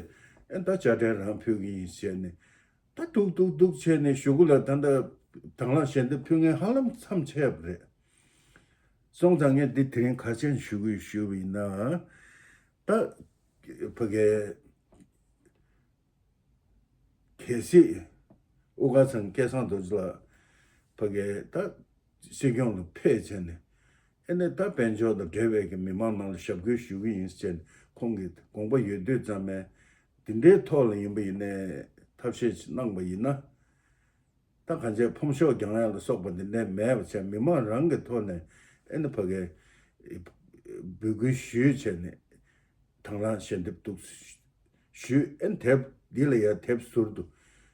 ཨེ་ད་དཔྱ་ཁྲལ་རང་ཕུལ་གི་ཡིན་ཟེར་ནས། ད་འདུག་འདུག་འདུག་བྱས་ནས་གཞུག་གུ་ལ་ད་ལྟ་དང་བླངས་ཞལ་འདེབས་ཕུལ་མཁན་ཧ་ལམ་མཚམས་ཆད་པ་རེད། སོང་ཙང་ངས་འདི་དེ་རིང་ག་རེ་ཞུ་དགོས་ཞུས་པ་ཡིན་ན། ད་ཕ་གིའི་གལ་སྲིད་དབུ་དཀར་ཚང་སྐལ་བཟང་རྡོ་རྗེ་ལགས་ཕ་གིའི་ད་སྲིད་སྐྱོང་ལ་ཕེབས་བྱས་ནས་ཨེ་ནས་ད་དཔལ་འབྱོར་དང་འབྲེལ་བའི་གི་མི་མང་ནང་ལ་ཞབས་སྐུལ་ཞུ་གི་ཡིན་ཟེར་ནས་ཁོང་གི་དགོངས་པ་ཡོད་དུས་ཙམ་པས་འདི་འདྲའི་ཐོག་ལ་ཡིན་པ་ཡིན་ནའི་ཐབས་ཤེས་ཅིག་གནང་པ་ཡིན་ན། ད་གང་ཅི་ཕོམ་ཤོག་རྒྱག་ཡ་ལ་སོགས་པ་འདི་འདྲའི་མེད་པ་བྱས་མི་མང་རང་གི་ཐོག་ནས་ཨེ་ནི་ཕ་གིའི་འབོད་སྐུལ་ཞུས་བྱས་ནས་དང་བླངས་ཞལ་འདེབས་འདུག་ཞུས། ཨེ་ནི་དེབ་འདི་ལ་ཡ་དེབ་ཟུར་དུ་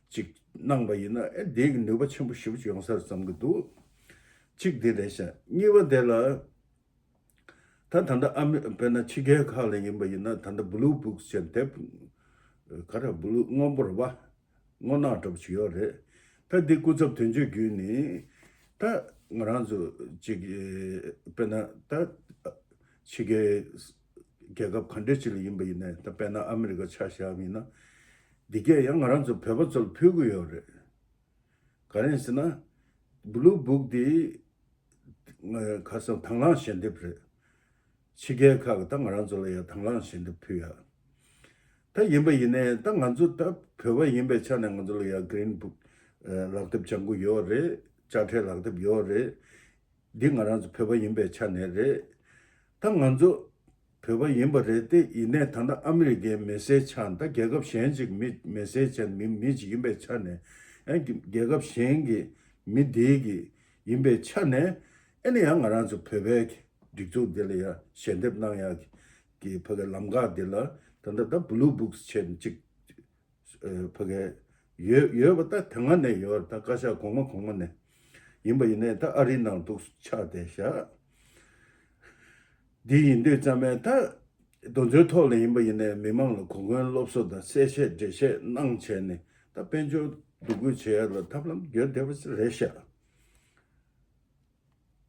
ཅིག་གནང་པ་ཡིན་ན་ཨེ་འདི་གི་ནུས་པ་ཆེན་པོ་ཞེ་པོ་ཅིག་ཡོང་ས་རེད་བསམ་གི་འདུག་གཅིག་འདི་རེད་ཤག་གཉིས་པ་དེ་ལ། ད་ད་ལྟ་ཨ་མི་དཔེར་ན་ཕྱི་རྒྱལ་ཁག་ལ་ཡིན་པ་ཡིན་ན་ད་ལྟ་Blue Books་ཟེར་དེབ་ག་རེ་Blue་སྔོན་པོ་རེད་བ། སྔོ་ནག་འདྲ་པོ་ཅིག་ཡོད་རེད། ད་འདི་སྐུ་ཚབ་དོན་གཅོད་བརྒྱུད་ནས་ད་ང་རང་ཚོ་ཅིག་དཔེར་ན་ད་ཕྱི་རྒྱལ་རྒྱལ་ཁབ་ག་འདྲ་ཅིག་ལ་ཡིན་པ་ཡིན་ནའི་ད་དཔེར་ན་ཨ་མི་རི་ཀ་ཆ་བཞག་པ་ཡིན་ན་འདི་གས་ཡང་ང་རང་ཚོ་བོད་པ་ཚོ་ལ་ཕུལ་གི་ཡོད་རེད། ག་རེ་ཟེར་ན་Blue Book་འདི་ཁ་སང་དང་བླངས་ཞལ་འདེབས་རེད། ཕྱི་རྒྱལ་ཁག་གི་ད་ང་རང་ཚོ་ལ་ཡང་དང་བླངས་ཞལ་འདེབས་ཕུལ་ཡ། ད་ཡིན་པ་ཡིན་ནའི་ད་ང་ཚོ་ད་བོད་པ་ཡིན་པའི་ཆ་ནས་ང་ཚོ་ལ་ཡང་Green Book་ལག་དེབ་ལྗང་གུ་ཡོད་རེད། དཔྱ་ཁྲལ་ལག་དེབ་ཡོད་རེད། འདི་ང་རང་ཚོ་བོད་པ་ཡིན་པའི་ཆ་ནས་རེད། ད་ང་ཚོ་བོད་པ་ཡིན་པ་རེད་དེ་ཡིན་ནའི་ད་ལྟ་ཨ་མི་རི་ཀའི་མི་སེར་ཆགས་ད་རྒྱལ་ཁབ་གཞན་ཅིག་མི་མི་སེར་ཆགས་མི་མི་ཅིག་ཡིན་པའི་ཆ་ནས་ཡང་རྒྱལ་ཁབ་གཞན་གྱི་མི་དེའི་གི་ཡིན་པའི་ཆ་ནས་ཨེ་ནི་ཡང་ང་རང་ཚོ་བོད་པའི་གི་སྒྲིག་འཛུགས་འདི་ལ་ཡང་ཞལ་འདེབས་གནང་ཡག་གི་ཕ་གི་ལམ་ཁ་འདི་ལ་ད་ལྟ་ད་Blue Books་བྱས་ནས་ཅིག་ཕ་གི་ཡོད་ཡོད་པ་ད་དེ་སྔ་ནས་ཡོད་ད་བཀའ་ཤག་གོང་མ་གོང་མ་ནས་ཡིན་པ་ཡིན་ནའི་ད་ཨ་རིའི་ནང་འདུག་ཆགས་བསྡད་ཤག་འདི་ཡིན་དུས་ཙམ་པས་ད་རྡོ་འཛོལ་ཐོག་ལ་ཡིན་པ་ཡིན་ནའི་མི་མང་ལ་གོ་སྐོན་སློབ་གསོ་དང་གསལ་བཤད་འགྲེལ་བཤད་གནང་བྱས་ནས་ད་དཔལ་འབྱོར་འདུ་འགོད་བྱེད་ཡ་ལ་ཐབས་ལམ་ཡོད་བསྡད་པ་རེད་ཤག་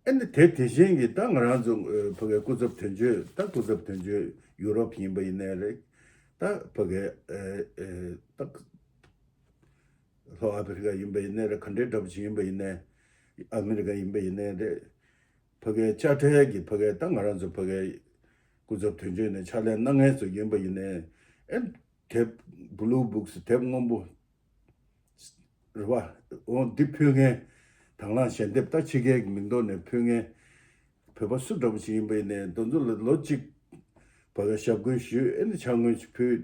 ཨ་ནི་དེ་དེ་བཞིན་གྱི་ད་ང་རང་ཚོ་ཨ་ཕ་གའི་སྐུ་ཚབ་དོན་གཅོད་ད་སྐུ་ཚབ་དོན་གཅོད་ཡུ་རོབ་ཡིན་པ་ཡིན་ནའི་རེད། ད་ཕ་གའི་ཨ་ཨ་ད་ལྷོ་ཨ་ཕི་རི་ཀ་ཡིན་པ་ཡིན་ནའི་རེད། ག་འདྲའི་འདྲ་པོ་ཅིག་ཡིན་པ་ཡིན་ནའི་ཨ་མི་རི་ཀ་ཡིན་པ་ཡིན་ནའི་རེད། ཕ་གའི་དཔྱ་ཁྲལ་གྱི་ཕ་གའི་ད་ང་རང་ཚོ་ཕ་གའི་སྐུ་ཚབ་དོན་གཅོད་ནས་ཕྱག་ལས་གནང་མཁན་ཚོ་ཡིན་པ་ཡིན་ནའི་ཨེ་དེབ་བྷུ་ལུ་བུག་སི་དེབ་སྔོན་པོ་རེད་བ། འོ་འདི་ཕུལ་མཁན་དང་བླངས་ཞལ་འདེབས་ད་ཕྱི་རྒྱལ་གྱི་མིང་ཐོག་ནས་ཕུལ་མཁན་བོད་པ་སུ་འདྲ་པོ་ཞིག་ཡིན་པ་ཡིན་ནའི་དེ་ཚོ་ལ་ལོ་གཅིག་ཕ་གའི་ཞབས་སྐུལ་ཞུས། ཨེ་ནི་ཕྱག་དངུལ་ཞིག་ཕུལ་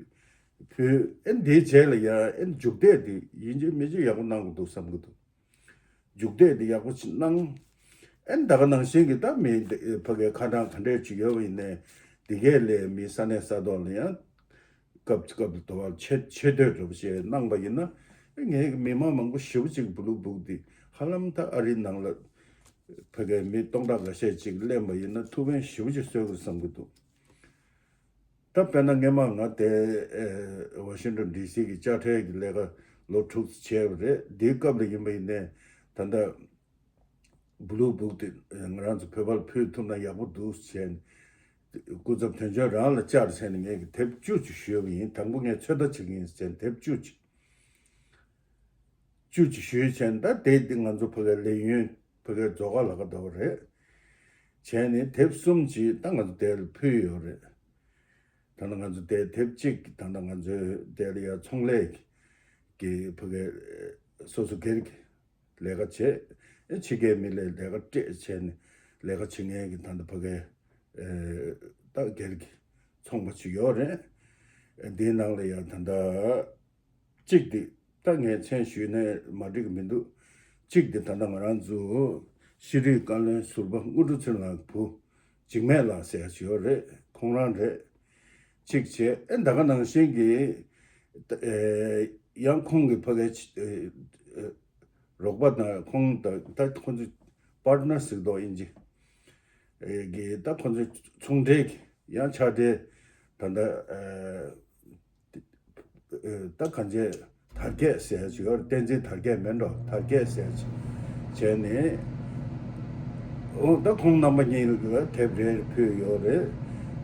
ཕུལ། ཨེ་ནི་དེའི་རྗེས་ལ་ཡང་ཨེ་ནི་མཇུག་འབྲས་དེ་ཡིན་གཅིག་མིན་གཅིག་ཡག་པོ་གནང་གི་འདུག་བསམ་གི་འདུག་མཇུག་འབྲས་འདི་ཡག་པོ་ཞིག་གནང་། ཨེ་ད་ག་ནང་བཞིན་གྱི་ད་མི་ཕ་གའི་ཁ་གྲངས་ག་འདྲས་ཅིག་ཡོད་པ་ཡིན་ནའི་འདི་གས་ལས་མི་ས་གནས་ས་ཐོག་ལ་ཡང་སྐབས་སྐབས་ལ་དོ་བར་ཆེ་ཆེ་བསྟོད་འདྲ་པོ་ཞིག་གནང་པ་ཡིན་ན་ཨེ་ངའི་མི་མང་མང་པོ་ཞེ་པོ་ཅིག་བྷུ་ལུ་བུག་འདི་ཧ་ལམ་ད་ཨ་རིའི་ནང་ལ་ཕ་གའི་མི་སྟོང་ཕྲག་འགའ་ཤས་ཅིག་གླེང་པ་ཡིན་ན་ཐུགས་ཕན་ཞེ་པོ་ཅིག་གསོས་ཀྱི་རེད་བསམ་གྱི་འདུག་ད་དཔེར་ན་སྔས་མ་ང་དེ་ཨེ་ཝ་ཤིང་ཊོན་ཌི་སི་གི་དཔྱ་ཁྲལ་གྱི་ལས་ཀ་ལོ་དྲུག་ཙམ་བྱས་པ་རེད། འདིའི་སྐབས་ལ་ཡིན་པ་ཡིན་ནའི་ད་ལྟ་བྷུ་ལུ་བུག་དེ་ང་རང་ཚོ་བོད་པར་ཕུལ་ཐུབ་ན་ཡག་པོ་འདུག་བྱས་ནས་སྐུ་ཚབ་དོན་གཅོད་རང་ལ་བཅར་བྱས་ནས་ངས་ཀྱི་དེབ་བཅུ་ཅིག་ཞུས་པ་ཡིན། དང་པོ་ངས་ཚོད་ལྟ་བྱེད་ཀྱི་ཡིན་ཟེར་བྱས་ནས་དེབ་བཅུ་ཅིག་བཅུ་ཅིག་ཞུས་བྱས་ནས་ད་དེ་འདི་ང་ཚོ་ཕ་གའི་ལས་ཡུན་ཕ་གའི་རྫོགས་ཀ་ལ་ཀ་འདྲ་བོ་རེད། བྱས་ནས་དེབ་གསུམ་ཅིག་ད་ང་ཚོ་དེ་ལ་ཕུལ་ཡོད་རེད། ད་ལྟ་ང་ཚོ་དེ་དེབ་གཅིག་ད་ལྟ་ང་ཚོའི་དེ་ལ་ཡ་ཚོང་ལས་ཀྱི་ཕ་གའི་སོ་སོ་སྒེར་གྱི་ལས་ཀ་བྱེད། ཨེ་ཕྱི་རྒྱལ་མི་ལ་ལས་ཀ་སྤྲད་བྱས་ནས་ལས་ཀ་བྱེད་མཁན་གྱི་ད་ལྟ་ཕ་གའི་ཨེ་ད་སྒེར་གྱི་ཚོང་པ་ཅིག་ཡོད་རེད། ཨེ་འདིའི་ནང་ལ་ཡང་ད་ལྟ་གཅིག་འདི་ད་ངས་མཚན་ཞུས་ནས་མ་འགྲིག་གི་མི་འདུག་གཅིག་འདི་ད་ལྟ་ང་རང་ཚོ་ཤེས་རིག་བཀའ་བློན་ཟུར་པ་དངོས་གྲུབ་ཚེ་རིང་ལགས་ཀྱི་བུ་འཇིགས་མེད་ལགས་ཟེར་ཡ་ཅིག་ཡོད་རེད། ཁོང་རང་རེད། གཅིག་བྱས། ཨེ་ད་ག་ནང་བཞིན་གྱི་ཨེ་ཡང་ཁོང་གི་ཕ་གའི་ཨེ་ཨེ་རོགས་པ་དང་ཁོང་དང་ད་ཁོང་ཚོ་པར་ཊི་ནར་ཟེར་འདུག་ཨིན་ཇི་ཨེ་གི་ད་ཁོང་ཚོ་ཚོང་འབྲེལ་གྱི་ཡང་ཕྱག་སྦྲེལ་ད་ལྟ་ཨེ་ད་གང་བྱས་དར་རྒྱས་ཟེར་ཡ་ཅིག་ཡོད་རེད། བསྟན་འཛིན་དར་རྒྱས་མིན་འགྲོ། དར་རྒྱས་ཟེར་ཡ་ཅིག་བྱས་ནས་འོ་ད་ཁོང་རྣམ་པ་གཉིས་ལ་དེབ་རེ་ཕུལ་ཡོད་རེད།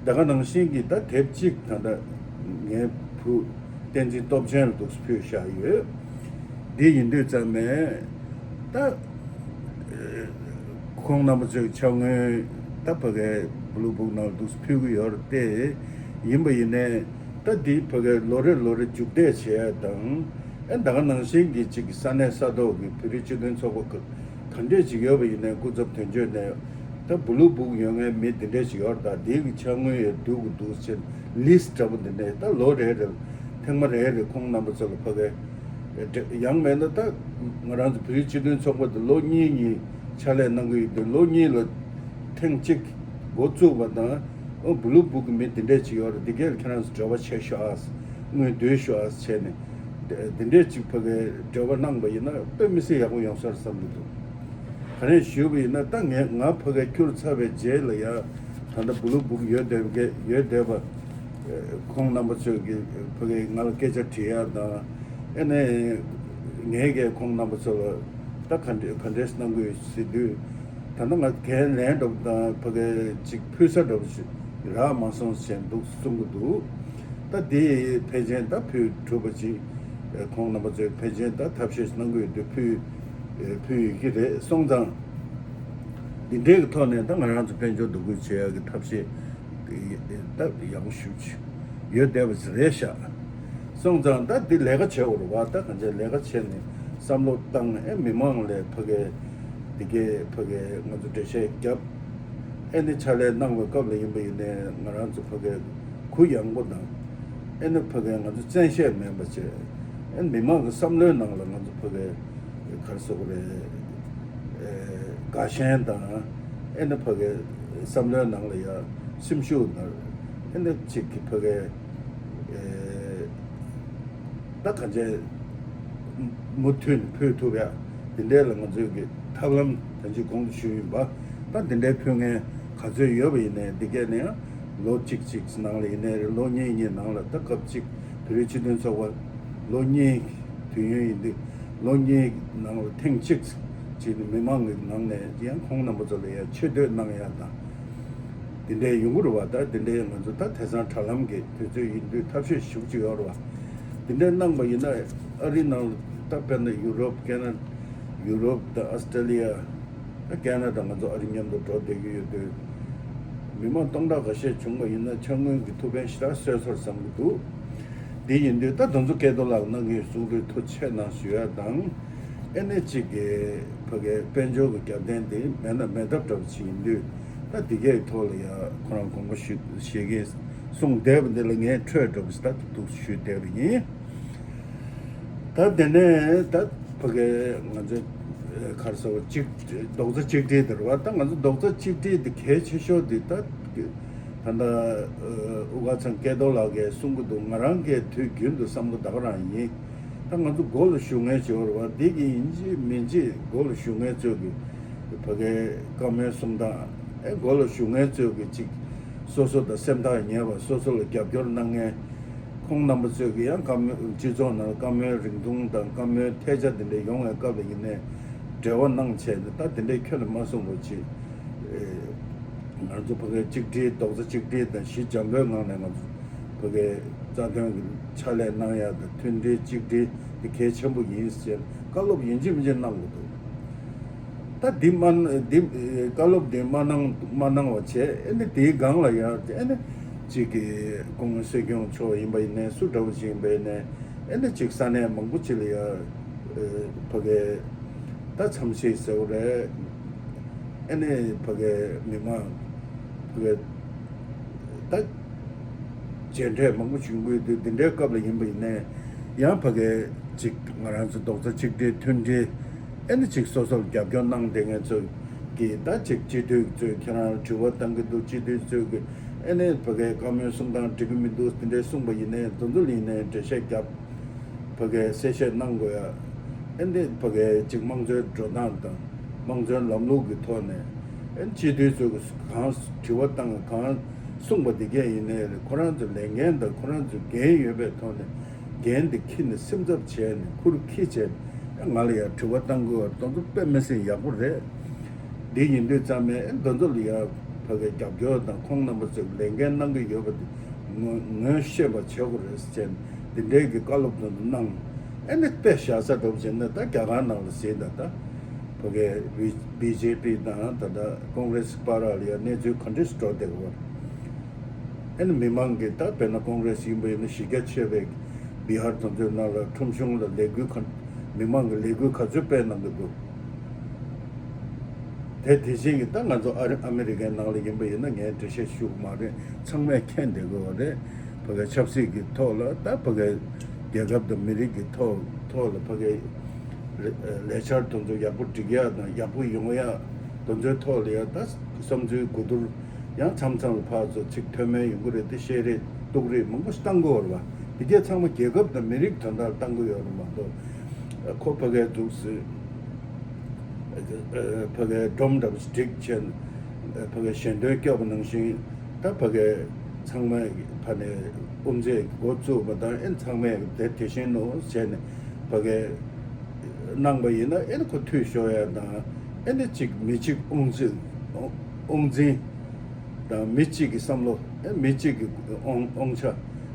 ད་ག་ནང་བཞིན་གྱི་ད་དེབ་གཅིག་ད་ལྟ་ངའི་བུ་བསྟན་འཛིན་སྟོབས་ཆེན་ལ་འདུག་སེ་ཕུལ་བཞག་ཡོད། འདི་ཡིན་དུས་ཙམ་ནས་ད་ཁོང་རྣམ་པ་ཚོས་ཕྱག་དངུལ་ད་ཕ་གའི་བྷུ་ལུ་བུག་ནང་ལ་འདུག་སེ་ཕུལ་གྱི་ཡོད་རེད་དེ། ཡིན་པ་ཡིན་ནའི་ད་འདི་ཕ་གའི་ལོ་རེ་ལོ་རེ་མཇུག་འབྲས་བྱེད་ཡ་དང་། ཨེ་ད་ག་ནང་བཞིན་གྱི་གཅིག་གི་ས་གནས་ས་ཐོག་གི་བོད་རིགས་སྤྱི་མཐུན་ཚོགས་པ་ག་ག་འདྲས་ཅིག་ཡོད་པ་ཡིན་ནའི་སྐུ་ཚབ་དོན་གཅོད་ནས་ད་བྷུ་ལུ་བུག་ཡོད་མཁན་མི་འདི་འདྲས་ཅིག་ཡོད་རེད། ད་འདི་གི་ཕྱག་དངུལ་ཡོད་འདུག་གི་འདུག་ཟེར་ལིས་ཊི་འདྲ་པོ་འདི་འདྲས་ད་ལོ་རེ་རེ་ཐེངས་མ་རེ་རེ་ཁོང་རྣམ་པ་ཚོ་ལ་ཕ་གའི་ཡང་མེད་ན་ད་ང་རང་ཚོ་བོད་རིགས་སྤྱི་མཐུན་ཚོགས་པ་འདི་ལོ་གཉིས་གཉིས་ཕྱག་ལས་གནང་གི་ཡོད་དུས་ལོ་གཉིས་ལ་ཐེངས་གཅིག་འགོ་བཙུགས་པ་དང་། ཨོ་བྷུ་ལུ་བུག་གི་མི་འདི་འདྲས་ཅིག་ཡོད་རེད། འདི་གས་ལ་ཁྱེད་རང་ཚོ་འབྲེལ་བ་བྱེད་ཤོག་ཨ། དངུལ་བསྡུས་ཤོག་ཨ་བྱས་ནས་འདི་འདྲས་ཅིག་ཕ་གའི་འབྲེལ་བ་གནང་པ་ཡིན་ན་དཔེ་མི་སྲིད་ཡག་པོ་ཡོང་ས་རེད་བསམ་གྱི་འདུག་ག་རེ་ཞུས་པ་ཡིན་ན་ད་ངས་ང་ཕ་གའི་ཁྱུར་ཚར་བའི་རྗེས་ལ་ཡ་ད་ལྟ་བྷུ་ལུ་བུག་ཡོད་བསྡད་པ་ཡོད་བསྡད་པ་ཁོང་རྣམ་པ་ཚོས་ཀྱི་ཕ་གའི་ང་ལ་སྐད་ཆ་དྲི་ཡ་དང་། ཨེ་ནས་ངས་ཀྱིས་ཁོང་རྣམ་པ་ཚོ་ལ་ད་ག་འདྲས་ག་འདྲས་གནང་དགོས་ཟེར་དུས། ད་ལྟ་ང་འགན་ལེན་འདྲ་པོ་དང་ཕ་གའི་ཅིག་ཕུལ་ས་འདྲ་པོ་ཞིག་རག་མ་སོང་ཟེར་འདུག་གསུང་གི་འདུག་ད་དེ་ཕལ་ཆེར་ད་ཕུལ་གྲུབ་པ་ཅིག་ཁོང་རྣམ་པ་ཚོས་ཕལ་ཆེར་ད་ཐབས་ཤེས་གནང་གི་ཡོད་དུས་ཕུལ་ཕུལ་ཡོད་ཀྱི་རེད། སོང་ཙང་འདི་འདྲའི་གི་ཐོག་ནས་ད་ང་རང་ཚོ་དཔལ་འབྱོར་འདུ་འགོད་བྱེད་ཡག་གི་ཐབས་ཤེས་ད་ཡག་པོ་ཞེ་པོ་ཅིག་ཡོད་བསྡད་པ་ཞིག་རེད་ཤག་སོང་ཙང་ད་འདི་ལས་ཀ་བྱེད་དགོས་རེད་བ། ད་གང་ཅི་ལས་ཀ་བྱས་ནས་བསམ་བློ་བཏང་ཨེ་མི་མང་ལ་ཕ་གའི་འདི་གའི་ཕ་གའི་ང་ཚོ་འགྲེལ་བཤད་བརྒྱབ། ཨེ་ནི་ཕྱག་ལས་གནང་བའི་སྐབས་ལ་ཡིན་པ་ཡིན་ནའི་ང་རང་ཚོ་ཕ་གའི་གུ་ཡངས་པོ་དང་། ཨེ་ནི་ཕ་གའི་ང་ཚོ་བཙན་ཤེད་མེད་པ་བྱས། ཨེ་ནི་མི་མང་གི་བསམ་བློའི་ནང་ལ་ང་ཚོ་ཕ་གའི་ག་རེ་ཟེར་དགོས་རེད། ཨེ་དགའ་ཞེན་དང་། ཨེ་ནི་ཕ་གའི་བསམ་བློའི་ནང་ལ་ཡ་སེམས་ཤུགས་དང་། ཨེ་ནི་གཅིག་གི་ཕ་གའི་ཨེ་ད་གང་ཅི་མུ་མཐུད་ནས་ཕུལ་ཐུབ་ཡ་འདི་འདྲའི་ལ་ང་ཚོས་ཀྱི་ཐབས་ལམ་ད་ཅི་གོང་དུ་ཞུས་ཡིན་པ། ད་འདི་འདྲའི་ཕུལ་མཁན་ ག་ཚོད་ཡོད་པ་ཡིན་ནའི་འདི་གས་ནས་ཡང་ལོ་གཅིག་གཅིག་ནང་ལ་ཡིན་ནའི་རེད། ལོ་གཉིས་གཉིས་ནང་ལ་ད་སྐབས་གཅིག་བོད་རིགས་སྤྱི་མཐུན་ཚོགས་པ་ལོ་གཉིས་དུས་ཡུན་ཡིན་དུས་ལོ་གཉིས་ནང་ལ་ཐེངས་གཅིག་ཅིག་མི་མང་གི་ནང་ནས་ཡང་ཁོང་རྣམ་པ་ཚོ་ལ་ཡང་ཆེ་བསྟོད་གནང་ཡ་དང་། དེ་འདྲའི་ཡོང་གི་རེད་བ། ད་དེ་འདྲའི་ང་ཚོ་ད་དེང་སང་དྲ་ལམ་གྱི་དུས་ཚོད་ཡིན་དུས་ཐབས་ཤེས་ཞུ་གི་ཅིག་ཡོད་རེད་བ། དེ་འདྲའི་གནང་པ་ཡིན་ན་ཨ་རིའི་ནང་ལ་ད་དཔེར་ན་ཡུ་རོབ་ཀེ་ན་ཡུ་རོབ་དང་ཨ་སི་ཏྲེ་ལི་ཡ། ད་ཀེ་ན་ཌ་ང་ཚོ་ཨ་རི་མཉམ་དུ་འགྲོ་བསྡད་ཀྱི་ཡོད་དུས། མི་མང་སྟོང་ཕྲག་འགའ་ཤས་བྱུང་བ་ཡིན་ན་འཆར་སྔོན་གྱི་ཐུགས་ཕན་ཞེ་དྲག་གསོས་ཚར་བསམ་གྱི་འདུག། འདི་ཡིན་དུས་ད་དེ་ཚོ་སྐལ་རྡོར་ལགས་གནང་གི་གསུང་དུས་ཐུགས་ཆེ་གནང་ཞུ་ཡ་དང་། ཨེ་ནས་གཅིག་གི་ཕ་གའི་དཔལ་འབྱོར་གྱི་རྒྱབ་རྟེན་དེ་མེད་ན་མེད་ཐབས་འདྲ་པོ་ཅིག་ཡིན་དུས། ད་འདི་གའི་ཐོག་ལ་ཡ་ཁོ་རང་དགོངས་པ་ཞུ་བཞེས་ཀྱི་གསུངས་བསྡད་པ་འདི་ལ་ངས་འཕྲོས་འདྲ་པོ་ཞིག་ད་འདུག་ཞུས་བསྡད་པ་ཡིན། ད་དེ་ནས་ད་ཕ་གའི་ང་ཚོ་ག་རེ་ཟེར་བ་གཅིག་རྡོག་རྩ་གཅིག་སྒྲིལ་དེ་རེད་བ། ད་ང་ཚོ་རྡོག་རྩ་གཅིག་སྒྲིལ་དེ་གལ་ཆེ་ཤོས་དེ་ད་ད་ལྟ་དབུ་དཀར་ཚང་སྐལ་རྡོར་ལགས་ཀྱིས་གསུང་གི་འདུག། ང་རང་གིས་དུས་རྒྱུན་དུ་བསམ་བློ་ད་ག་རང་ཡིན། ད་ང་ཚོ་མགོ་ལ་གཞུག་མཁན་ཅིག་ཡོད་རེད་བ། འདི་གི་ཡིན་གཅིག་མིན་གཅིག་མགོ་ལ་གཞུག་མཁན་ཚོས་ཀྱི་ཕ་གའི་བཀའ་མོལ་གསུང་སྟངས་ཨེ་མགོ་ལ་གཞུག་མཁན་ཚོས་ཀྱི་གཅིག་སོ་སོ་དང་སེམས་ཐག་ཉེ་བ་སོ་སོ་ལ་རྒྱབ་སྐྱོར་གནང་མཁན། ཁོང་རྣམ་པ་ཚོས་ཀྱི་ཡང་བཀའ་མོལ་སྤྱི་ཚོགས་ནང་བཀའ་མོལ་རིང་ཐུང་དང་བཀའ་མོལ་ཐལ་ཆ་དེ་འདྲ་ཡོང་བའི་སྐབས་ལ་ཡིན་ནའི་འབྲེལ་བ་གནང་བྱས་ནས་ད་དེ་འདྲའི་ཁྱོན་ནས་མ་གསུང་རོགས་གྱིས། ང་ཚོ་ཕ་གའི་གཅིག་སྒྲིལ་རྡོག་རྩ་གཅིག་སྒྲིལ་དང་གཞི་འཇམ་པོའི་ངང་ནས་ང་ཚོ་ཕ་གའི་རྩ་དོན་གྱི་ཕྱག་ལས་གནང་ཡ་དང་མཐུན་སྒྲིལ་གཅིག་སྒྲིལ་དེ་གལ་ཆེན་པོ་ཡིན་ཟེར་བཀའ་སློབ་ཡིན་གཅིག་མིན་གཅིག་གནང་དགོས་འདུག། ད་འདི་མ་འདི་བཀའ་སློབ་འདི་མ་གནང་མ་གནང་བ་བྱས། ཨེ་ནི་དེའི་སྒང་ལ་ཡང་ཨེ་ནི་གཅིག་གི་སྐུ་ངོ་སྲིད་སྐྱོང་མཆོག་ཡིན་པ་ཡིན་ནའི་སུ་འདྲ་བོ་ཞིག་ཡིན་པ་ཡིན་ནའི་ཨེ་ནི་གཅིག་ས་གནས་མང་པོ་ཅིག་ལ་ཡང་ཕ་གའི་ད་འཚམས་ཤིག་ཟེར་བ་རེད། ཨེ་ནི་ཕ་གའི་མི་མང་ཕ་གའི་ད་མཇལ་འཕྲད་མང་པོ་བྱུང་གི་ཡོད་དུས་འདི་འདྲའི་སྐབས་ལ་ཡིན་པ་ཡིན་ནའི་ཡང་ཕ་གའི་གཅིག་ང་རང་ཚོ་རྡོག་རྩ་གཅིག་སྒྲིལ་མཐུན་སྒྲིལ་ཨེ་ནི་གཅིག་སོ་སོར་རྒྱབ་སྐྱོར་གནང་བསྡད་མཁན་ཚོ་གིས་ད་གཅིག་སྤྱི་འཐུས་ཚོས་ཁྱེད་རང་དྲི་བ་བཏང་གི་འདུག། སྤྱི་འཐུས་ཚོས་གི་ཨེ་ནི་ཕ་གའི་བཀའ་མོལ་གསུང་སྟངས་འགྲིག་གི་མི་འདུག་དེ་འདྲའི་གསུངས་པ་ཡིན་ནའི་དེ་ཚོ་ལ་ཡིན་ནའི་འགྲེལ་བཤད་རྒྱབ། ཕ་གའི་གསལ་བཤད་གནང་དགོས་ཡ། ཨེ་འདི་ཕ་གའི་གཅིག་དམངས་གཙོའི་འགྲོ་སྟངས་དང་དམངས་གཙོའི་ལམ་ལུགས་ཀྱི་ཐོག་ནས་ཨེ་སྤྱི་འཐུས་ཚོས་གང་དྲི་བ་བཏང་གང་གསུངས་པ་འདི་གས་ཡིན་ནའི་ཁོ་རང་ཚོའི་ལས་འགན་དང་ཁོ་རང་ཚོའི་འགན་ཡོད་པའི་ཐོག་ནས་འགན་འདི་འཁྱེར་ནས་སེམས་འཚབ་བྱས་ནས་ཁུར་འཁྱེར་བྱས་ནས་ང་ལ་ཡང་དྲི་བ་བཏང་དགོས་པ་དེ་ཚོ་དཔེ་མི་སྲིད་ཡག་པོ་རེད། འདི་ཡིན་དུས་ཙམ་ནས་ཨེ་དེ་ཚོ་ལ་ཡང་ཕ་གའི་རྒྱབ་སྐྱོར་དང་ཁོང་རྣམ་པ་ཚོས་ལས་འགན་གནང་གི་ཡོད་པ་དེ་ངོ་ངོས་ཤེས་པ་བྱེད་དགོས་རེད་ཟེར་ནས་འདི་འདྲའི་གི་བཀའ་སློབ་དེ་ཚོ་གནང་། ཨེ་ནི་དཔེ་བཞག་ས་འདྲ་པོ་བྱས་ན་ད་རྒྱ་གར་ནང་ལ་གཟིགས་ད་ད་ཕ་གའི་བི་བི་ཇེ་པི་དང་ད་ལྟ་ཀོང་རེ་སི་བར་ལ་ཡང་གནས་ཚུལ་ག་འདྲས་སུ་འགྲོ་བསྡད་ཀྱི་ཡོད་རེད། ཨེ་ནི་མི་མང་གིས་ད་དཔེར་ན་ཀོང་རེ་སི་ཡིན་པ་ཡིན་ན་གཞི་རྒྱ་ཆེ་བའི་བི་ཧར་དེ་ཚོའི་ནང་ལ་ཁྲོམ་གཞུང་ལ་ལས་འགུལ་ག་མི་མང་གི་ལས་འགུལ་ག་ཚོད་སྤེལ་གནང་གི་འདུག། དེ་དེ་བཞིན་གྱི་ད་ང་ཚོ་ཨ་རི་ཨ་མི་རི་ཀའི་ནང་ལ་ཡིན་པ་ཡིན་ན་ངས་འགྲེལ་བཤད་ཞུ་གི་མ་རེད། ཚང་མས་མཁྱེན་བསྡད་ཀྱི་ཡོད་རེད། ཕ་གའི་ཆབ་སྲིད་ཀྱི་ཐོག་ལ་ད་ཕ་གའི་རྒྱལ་ཁབ་དང་མི་རིགས་ཀྱི་ཐོག་ཐོག་ལ་ཕ་གའི་ལས་ལས་འཆར་དེ་ཚོ་ཡག་པོ་སྒྲིག་ཡག་དང་ཡག་པོ་ཡོང་ཡག་དེ་ཚོའི་ཐོག་ལ་ཡང་ད་བསམ་ཚུལ་གོ་བསྡུར་ཡང་མཚམས་མཚམས་ལ་ཕར་ཚུར་ཚིག་མཐོ་དམན་ཡོང་གི་རེད་དེ། བཤད་རེས་གཏུག་རེས་མང་པོ་ཞིག་བཏང་དགོས་རེད་བ། དེ་གས་ཚང་མ་རྒྱལ་ཁབ་དང་མི་རིགས་དོན་དག་བཏང་གི་ཡོད་རེད་མ་གཏོགས། ཁོ་ཕ་གའི་འདུག་སེ། ཕ་གའི་སྒྲོམ་འདྲ་པོ་ཞིག་བསྒྲིགས་བྱས་ནས་ཕ་གའི་ཞལ་འདོན་སྐྱོར་བ་ནང་བཞིན་ད་ཕ་གའི་ཚང་མ་ཕ་ནས་དབུ་མཛད་འགོ་བཙུགས་པ་དང་ཨེ་ཚང་མས་དེ་དེ་བཞིན་ནོ་བྱས་ནས་ཕ་གའི་གནང་པ་ཡིན་ན་ཨེ་ནི་ཁོ་འཐུས་ཤོར་ཡ་དང་ཨེ་ནི་གཅིག་མི་གཅིག་དབང་འཛིན་དབང་འཛིན་དང་མི་གཅིག་གི་བསམ་བློ་ཨེ་མི་གཅིག་གི་དབང་དབང་ཆ་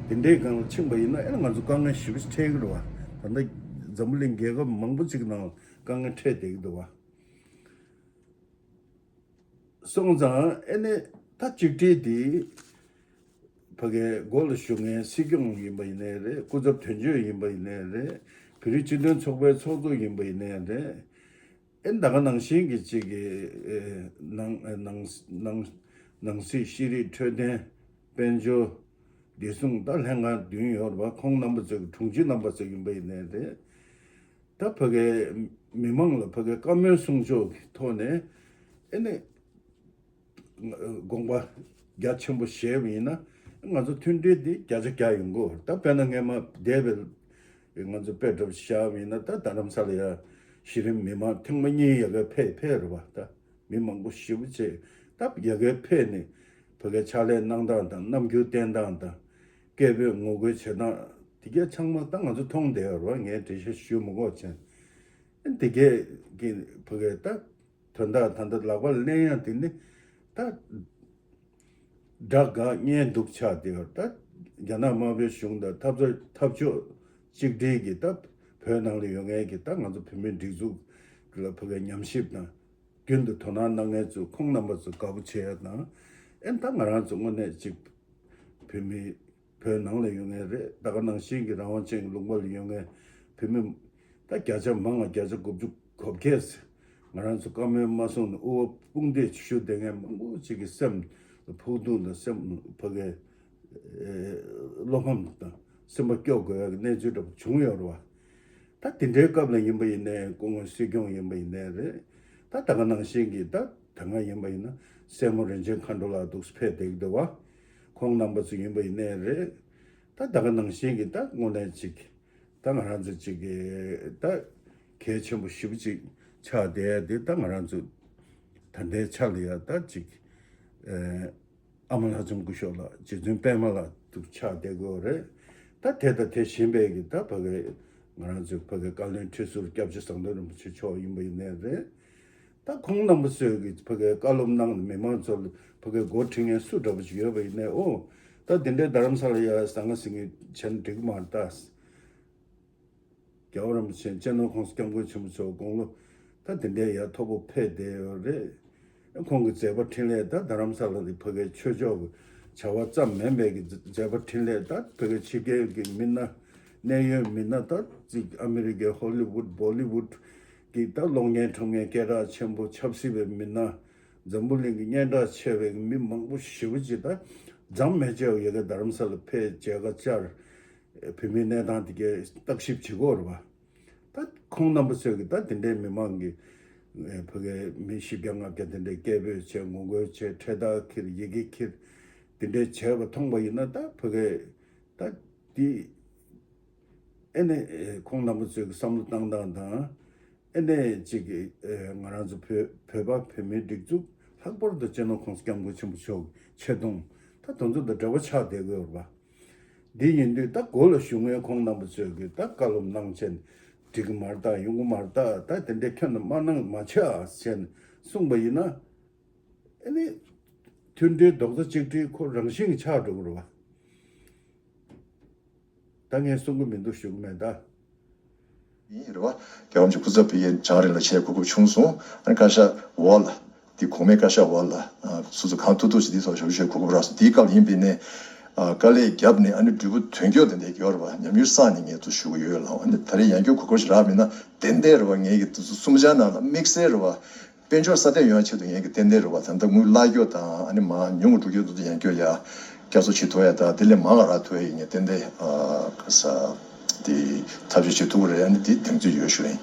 དེ་འདྲའི་སྒང་ལ་ཕྱིན་པ་ཡིན་ན་ཨེ་ནི་ང་ཚོ་དཀའ་ངལ་ཞེ་པོ་ཅིག་འཕྲད་ཀྱི་རེད་བ། ད་ལྟ་འཛམ་བུ་གླིང་རྒྱལ་ཁབ་མང་པོ་ཅིག་ནང་དཀའ་ངལ་འཕྲད་བསྡད་ཀྱི་འདུག་བ། སོང་ཙང་ཨེ་ནི་ད་གཅིག་སྒྲིལ་འདི་ཕ་གའི་མགོ་ལ་གཞུག་མཁན་སྲིད་སྐྱོང་ཡིན་པ་ཡིན་ནའི་རེད། སྐུ་ཚབ་དོན་གཅོད་ཡིན་པ་ཡིན་ནའི་རེད། བོད་རིགས་སྤྱི་མཐུན་ཚོགས་པའི་ཚོགས་གཙོ་ཡིན་པ་ཡིན་ནའི་རེད། ཨེ་ད་ག་ནང་བཞིན་གྱི་གཅིག་གི་ཨེ་ནང་ནང་ནང་ནང་སྲིད་ཤེས་རིག་འཕྲོད་བསྟེན་དཔལ་འབྱོར་བདེ་སྲུང་ད་ལྷན་ཁང་བདུན་ཡོད་རེད་བ། ཁོང་རྣམ་པ་ཚོ་གི་དྲུང་ཆེ་རྣམ་པ་ཚོ་ཡིན་པ་ཡིན་ནའི་རེད། ད་ཕ་གའི་མི་མང་ལ་ཕ་གའི་བཀའ་མོལ་གསུང་ཕྱོགས་ཀྱི་ཐོག་ནས་ཨེ་ནི་དགོངས་པ་རྒྱ་ཆེན་པོ་བཞེས་པ་ཡིན་ན་ང་ཚོ་མཐུན་སྒྲིལ་འདི་བརྒྱ་ཆ་བརྒྱ་ཡོང་གི་ཡོད། ད་དཔེར་ན་སྔས་མ་འདས་པའི་ང་ཚོ་དཔེ་འདྲ་པོ་བཞག་པ་ཡིན་ན་ད་རྡ་རམ་ས་ལ་ཡ་གཞི་རིམ་མི་མང་ཐེངས་མ་གཉིས་ཡ་གའི་ཕེབས་ཕེབས་རེད་བ། ད་མི་མང་པོ་ཞེ་པོ་ཅིག་ ད་རྒྱ་གར་ཕེབས་ནས་ཕ་གིའི་ཕྱག་ལས་གནང་སྟངས་དང་རྣམ་འགྱུར་བསྟན་སྟངས་དང་སྐད་འབོད་ངོ་རྒོལ་བྱེད་སྟངས་དེ་གས་ཚང་མ་ད་ང་ཚོ་མཐོང་བསྡད་ཡོད་རེད་བ། ངས་འགྲེལ་བཤད་ཞུ་མི་དགོས་བྱས། དེ་གས་ཀྱི་ཕ་གིའི་ད་དོན་དག་ད་ལྟ་ལག་པ་ལ་ལེན་ཡ་དེ་ནི་ད་དགྲ་དགའ་གཉེན་སྡུག་ཆགས་བསྡད་ཡོད་རེད། ད་རྒྱ་ནག་དམར་པོའི་གཞུང་དང་འཐབ་རྩོད་འཐབ་ཕྱོགས་གཅིག་སྒྲིལ་གྱི་ད་བོད་ནང་ལ་ཡོད་མཁན་གྱི་ད་ང་ཚོ་བོད་མིའི་སྒྲིག་འཛུགས་ལ་ཕ་གིའི་ཉམས་ཞིབ་དང་རྒྱུན་དུ་དོ་སྣང་གནང་མཁན་ཚོ་ཁོང་རྣམ་པ་ཚོ་དགའ་པོ་བྱེད་ཡ་དང་། ཨེ་ད་ང་རང་ཚོ་དངོས་གནས་གཅིག་བོད་མི་བོད་ནང་ལ་ཡོད་མཁན་རེད། ད་ག་ནང་བཞིན་གྱི་རང་དབང་ཅན་གྱི་ལུང་པ་ལ་ཡོད་མཁན་བོད་མི་ད་བརྒྱ་ཆ་མང་བ་བརྒྱ་ཆ་དགུ་བཅུ་གོ་བརྒྱད་ང་རང་ཚོ་བཀའ་མོལ་མ་གསུངས་ནས་དབུ་བ་དཔུང་འདེགས་ཞུ་བསྡད་མཁན་མང་པོ་ཅིག་གི་སེམས་ལ་ཕོག་ཐུག་དང་སེམས་ཕ་གིའི་བློ་ཕམ་དང་སེམས་པ་སྐྱོ་དགོས་ཡག་གི་གནས་ཚུལ་འདྲ་པོ་བྱུང་ཡོད་རེད་བ། ད་དེ་འདྲའི་སྐབས་ལ་ཡིན་པ་ཡིན་ནའི་སྐུ་ངོ་སྲིད་སྐྱོང་ཡིན་པ་ཡིན་ནའི་རེད། ད་ད་ག་ནང་བཞིན་གྱི་ད་ད་སྔ་ཡིན་པ་ཡིན་ན་སྲས་མོ་རིན་ཆེན་མཁའ་འགྲོ་ལགས་འདུག་ཕེབས་བསྡད་ཀྱི་འདུག་བ། ཁོང་རྣམ་པ་ཚོ་ཡིན་པ་ཡིན་ནའི་རེད། ད་ད་ག་ནང་བཞིན་གྱི་ད་དངོས་གནས་ཅིག་ད་ང་རང་ཚོ་ཅིག་གི་ད་གལ་ཆེན་པོ་ཞེ་པོ་ཅིག་ཆགས་བསྡད་ཡ་དེ་ད་ང་རང་ཚོ་ད་ལྟའི་ཆ་ལ་ཡ་ད་ཅིག་ཨ་མ་ལྷ་ལྕམ་སྐུ་ཞབས་ལགས་རྗེ་བཙུན་པད་མ་ལགས་འདུག་ཆགས་བསྡད་དགོས་རེད། ད་དེ་དང་དེ་བཞིན་པའི་གི་ད་ཕ་གི་ང་རང་ཚོའི་ཕ་གི་བཀའ་བློན་ཁྲི་ཟུར་སྐྱབས་རྗེ་ཟམ་གདོང་རིན་པོ་ཆེ་མཆོག་ཡིན་པ་ཡིན་ནའི་རེད། ད་ཁོང་རྣམ་པ་ཚོས་ཀྱི་ཕ་གི་བཀའ་སློབ་གནང་ནས་མི་མང་ཚོ་ལ་ཕ་གི་འགོ་ཁྲིད་མཁན་སུ་འདྲ་པོ་ཞིག་ཡོད་པ་ཡིན་ནའི་ཨོ། ད་དེ་འདྲའི་རྡ་རམ་ས་ལ་ཡ་ཟང་ངེ་ཟིང་ངེ་བྱས་ན་འགྲིག་གི་མ་རེད་ད། རྒྱལ་བ་རིན་པོ་ཆེ་སྤྱི་ནོར་ྋགོང་ས་ྋསྐྱབས་མགོན་ཆེན་པོ་མཆོག་དགུང་ལོ་ད་དེ་འདྲའི་ཡ་མཐོ་པོ་ཕེབས་བསྡད་ཡོད་རེད། ཁོང་གི་མཛད་པ་འཕྲིན་ལས་ད་རྡ་རམ་ས་ལ་དེ་ཕ་གིའི་ཆོས་ཕྱོགས་ཀྱི་བྱ་བ་ཙམ་མིན་པའི་གི་མཛད་པ་འཕྲིན་ལས་ད་ཕ་གིའི་ཕྱི་རྒྱལ་གྱི་མི་སྣ་གནད་ཡོད་མི་སྣ་ད་ཅིག་ཨ་མི་རི་ཀའི་ཧོ་ལི་ཝུད་བོ་ལི་ཝུད་ཀྱི་ད་གློག་བརྙན་འཁྲབ་མཁན་སྐད་གྲགས་ཆེན་པོ་ཆབ་སྲིད་པའི་མི་སྣ་འཛམ་བུ་གླིང་གི་སྙན་གྲགས་ཆེ་བའི་མི་མང་པོ་ཞེ་པོ་ཅིག་ད་མཚམས་མེད་བཅར་བ་ཡ་གི་རྡ་རམ་ས་ལ་ཕེབས་མཇལ་ཁ་བཅར། བོད་མིའི་གནས་སྟངས་དེ་གའི་བརྟག་ཞིབ་བྱེད་དགོས་རེད་པ། ད་ཁོང་རྣམ་པ་ཚོས་ཀྱི་ད་དེ་འདྲའི་མི་མང་གི་ཨེ་ཕ་གའི་མི་བཞི་བརྒྱ་ལྔ་བརྒྱ་དེ་འདྲའི་སྐད་འབོད་བྱས་ངོ་རྒོལ་བྱས་འཕྲེད་དར་འཁྱེར་ཡི་གེ་འཁྱེར་དེ་འདྲའི་བྱས་པ་མཐོང་པ་ཡིན་ན་ད་ཕ་གའི་ད་དེ་ཨེ་ནས་ཨེ་ཁོང་རྣམ་པ་ཚོས་ཀྱི་བསམ་བློ་བཏང་སྟངས་དང་། ཨེ་ནས་ཅིག་གི་ཨེ་ང་རང་ཚོ་བོད་བོད་པ་བོད་མིའི་སྒྲིག་འཛུགས་ལྷག་པར་དུ་སྤྱི་ནོར་ྋགོང་ས་ྋསྐྱབས་མགོན་ཆེན་པོ་མཆོག་གི་ཆེ་མཐོང་ད་དེ་ཚོ་དང་འབྲེལ་བ་ཆགས་བསྡད་དགོས་རེད་པ། འདི་ཡིན་དུས་ད་མགོ་ལ་གཞུང་ངའི་ཁོང་རྣམ་པ་ཚོས་ཀྱི་ད་བཀའ་སློབ་གནང་བྱས་ནས་འགྲིག་གི་མ་རེད་ད་ཡོང་གི་མ་རེད་ད་ད་དེ་འདྲའི་ཁྱོན་ནས་མ་གནང་མ་བྱེད་ཨ་ཟེར་ནས་གསུངས་པ་ཡིན་ན། ཨ་ནི་མཐུན་སྒྲིལ་རྡོག་རྩ་གཅིག་སྒྲིལ་ཁོ་རང་བཞིན་གྱི་ཆགས་འགྲོ་གི་རེད་པ། ད་ངས་གསུང་གི་མི་འདུག་ཞུ་གི་མེད་ད། ཡིན་རེད་བ། རྒྱལ་བ་རིན་པོ་ཆེ་སྐུ་ཚབ་ཕ་གིར་རྒྱང་རིང་ལ་ཆེད་གོ་སྐབས་བྱུང་སོང་། ཨ་ནི་བཀའ་ཤག་འོག་ལ། འདི་གོང་མའི་བཀའ་ཤག་འོག་ལ། སོ་སོ་གང་ཐུབ་ཐུབ་ཞིག་འདི་ཚོ་ཞབས་ཞུ་གོ་སྐབས་རག་སོང་། འདིའི་སྐབས་ཡིན་པས་ནས། དཀའ་ལས་བརྒྱབ་ནས་ཨ་ནི་འབྲས་བུ་དོན་འཁྱོལ་དེ་འདྲ་ཡོད་རེད་བ། ཉམས་མྱོང་བསགས་ནས་ངས་ཚུར་ཞུ་གི་ཡོད་ལགས། ཨ་ནི་ད་རེས་ཡང་བསྐྱར་གོ་སྐབས་ཤིག་རག་མེད་ན་ཏན་ཏན་རེད་བ། ངས་ཀྱི་འདི་ཚོ་གསུམ་ཆར་ནང་ལ་དམིགས་བསལ་རེད་བ། དཔལ་འབྱོར་སྲ་བརྟན་ཡོང་ཆེད་དུ་ངས་ཀྱི་ཏན་ཏན་རེད་བ། ད་ལྟ་དངུལ་བརླག་རྒྱུ་དང་ཨ་ནི་མ་ཉུང་རུ་འགྲོ་རྒྱུ་དེ་ཚོ་ཡང་བསྐྱར་ཡ་བསྐྱར་གསོ་བྱེད་ཐུབ་ཡ་དང་དེ་ལས་མང་བ་རག་ཐུབ་ཡ་ཡིན་ངས་ཏན་ཏན་ཨ་ག་ས་དེ་ཐབས་ཤེས་བྱེད་ཐུབ་ཀྱི་རེད། ཨ་ནི་དེ་གདེང་ཚོད་ཡོད་ཞུ་ཡིན།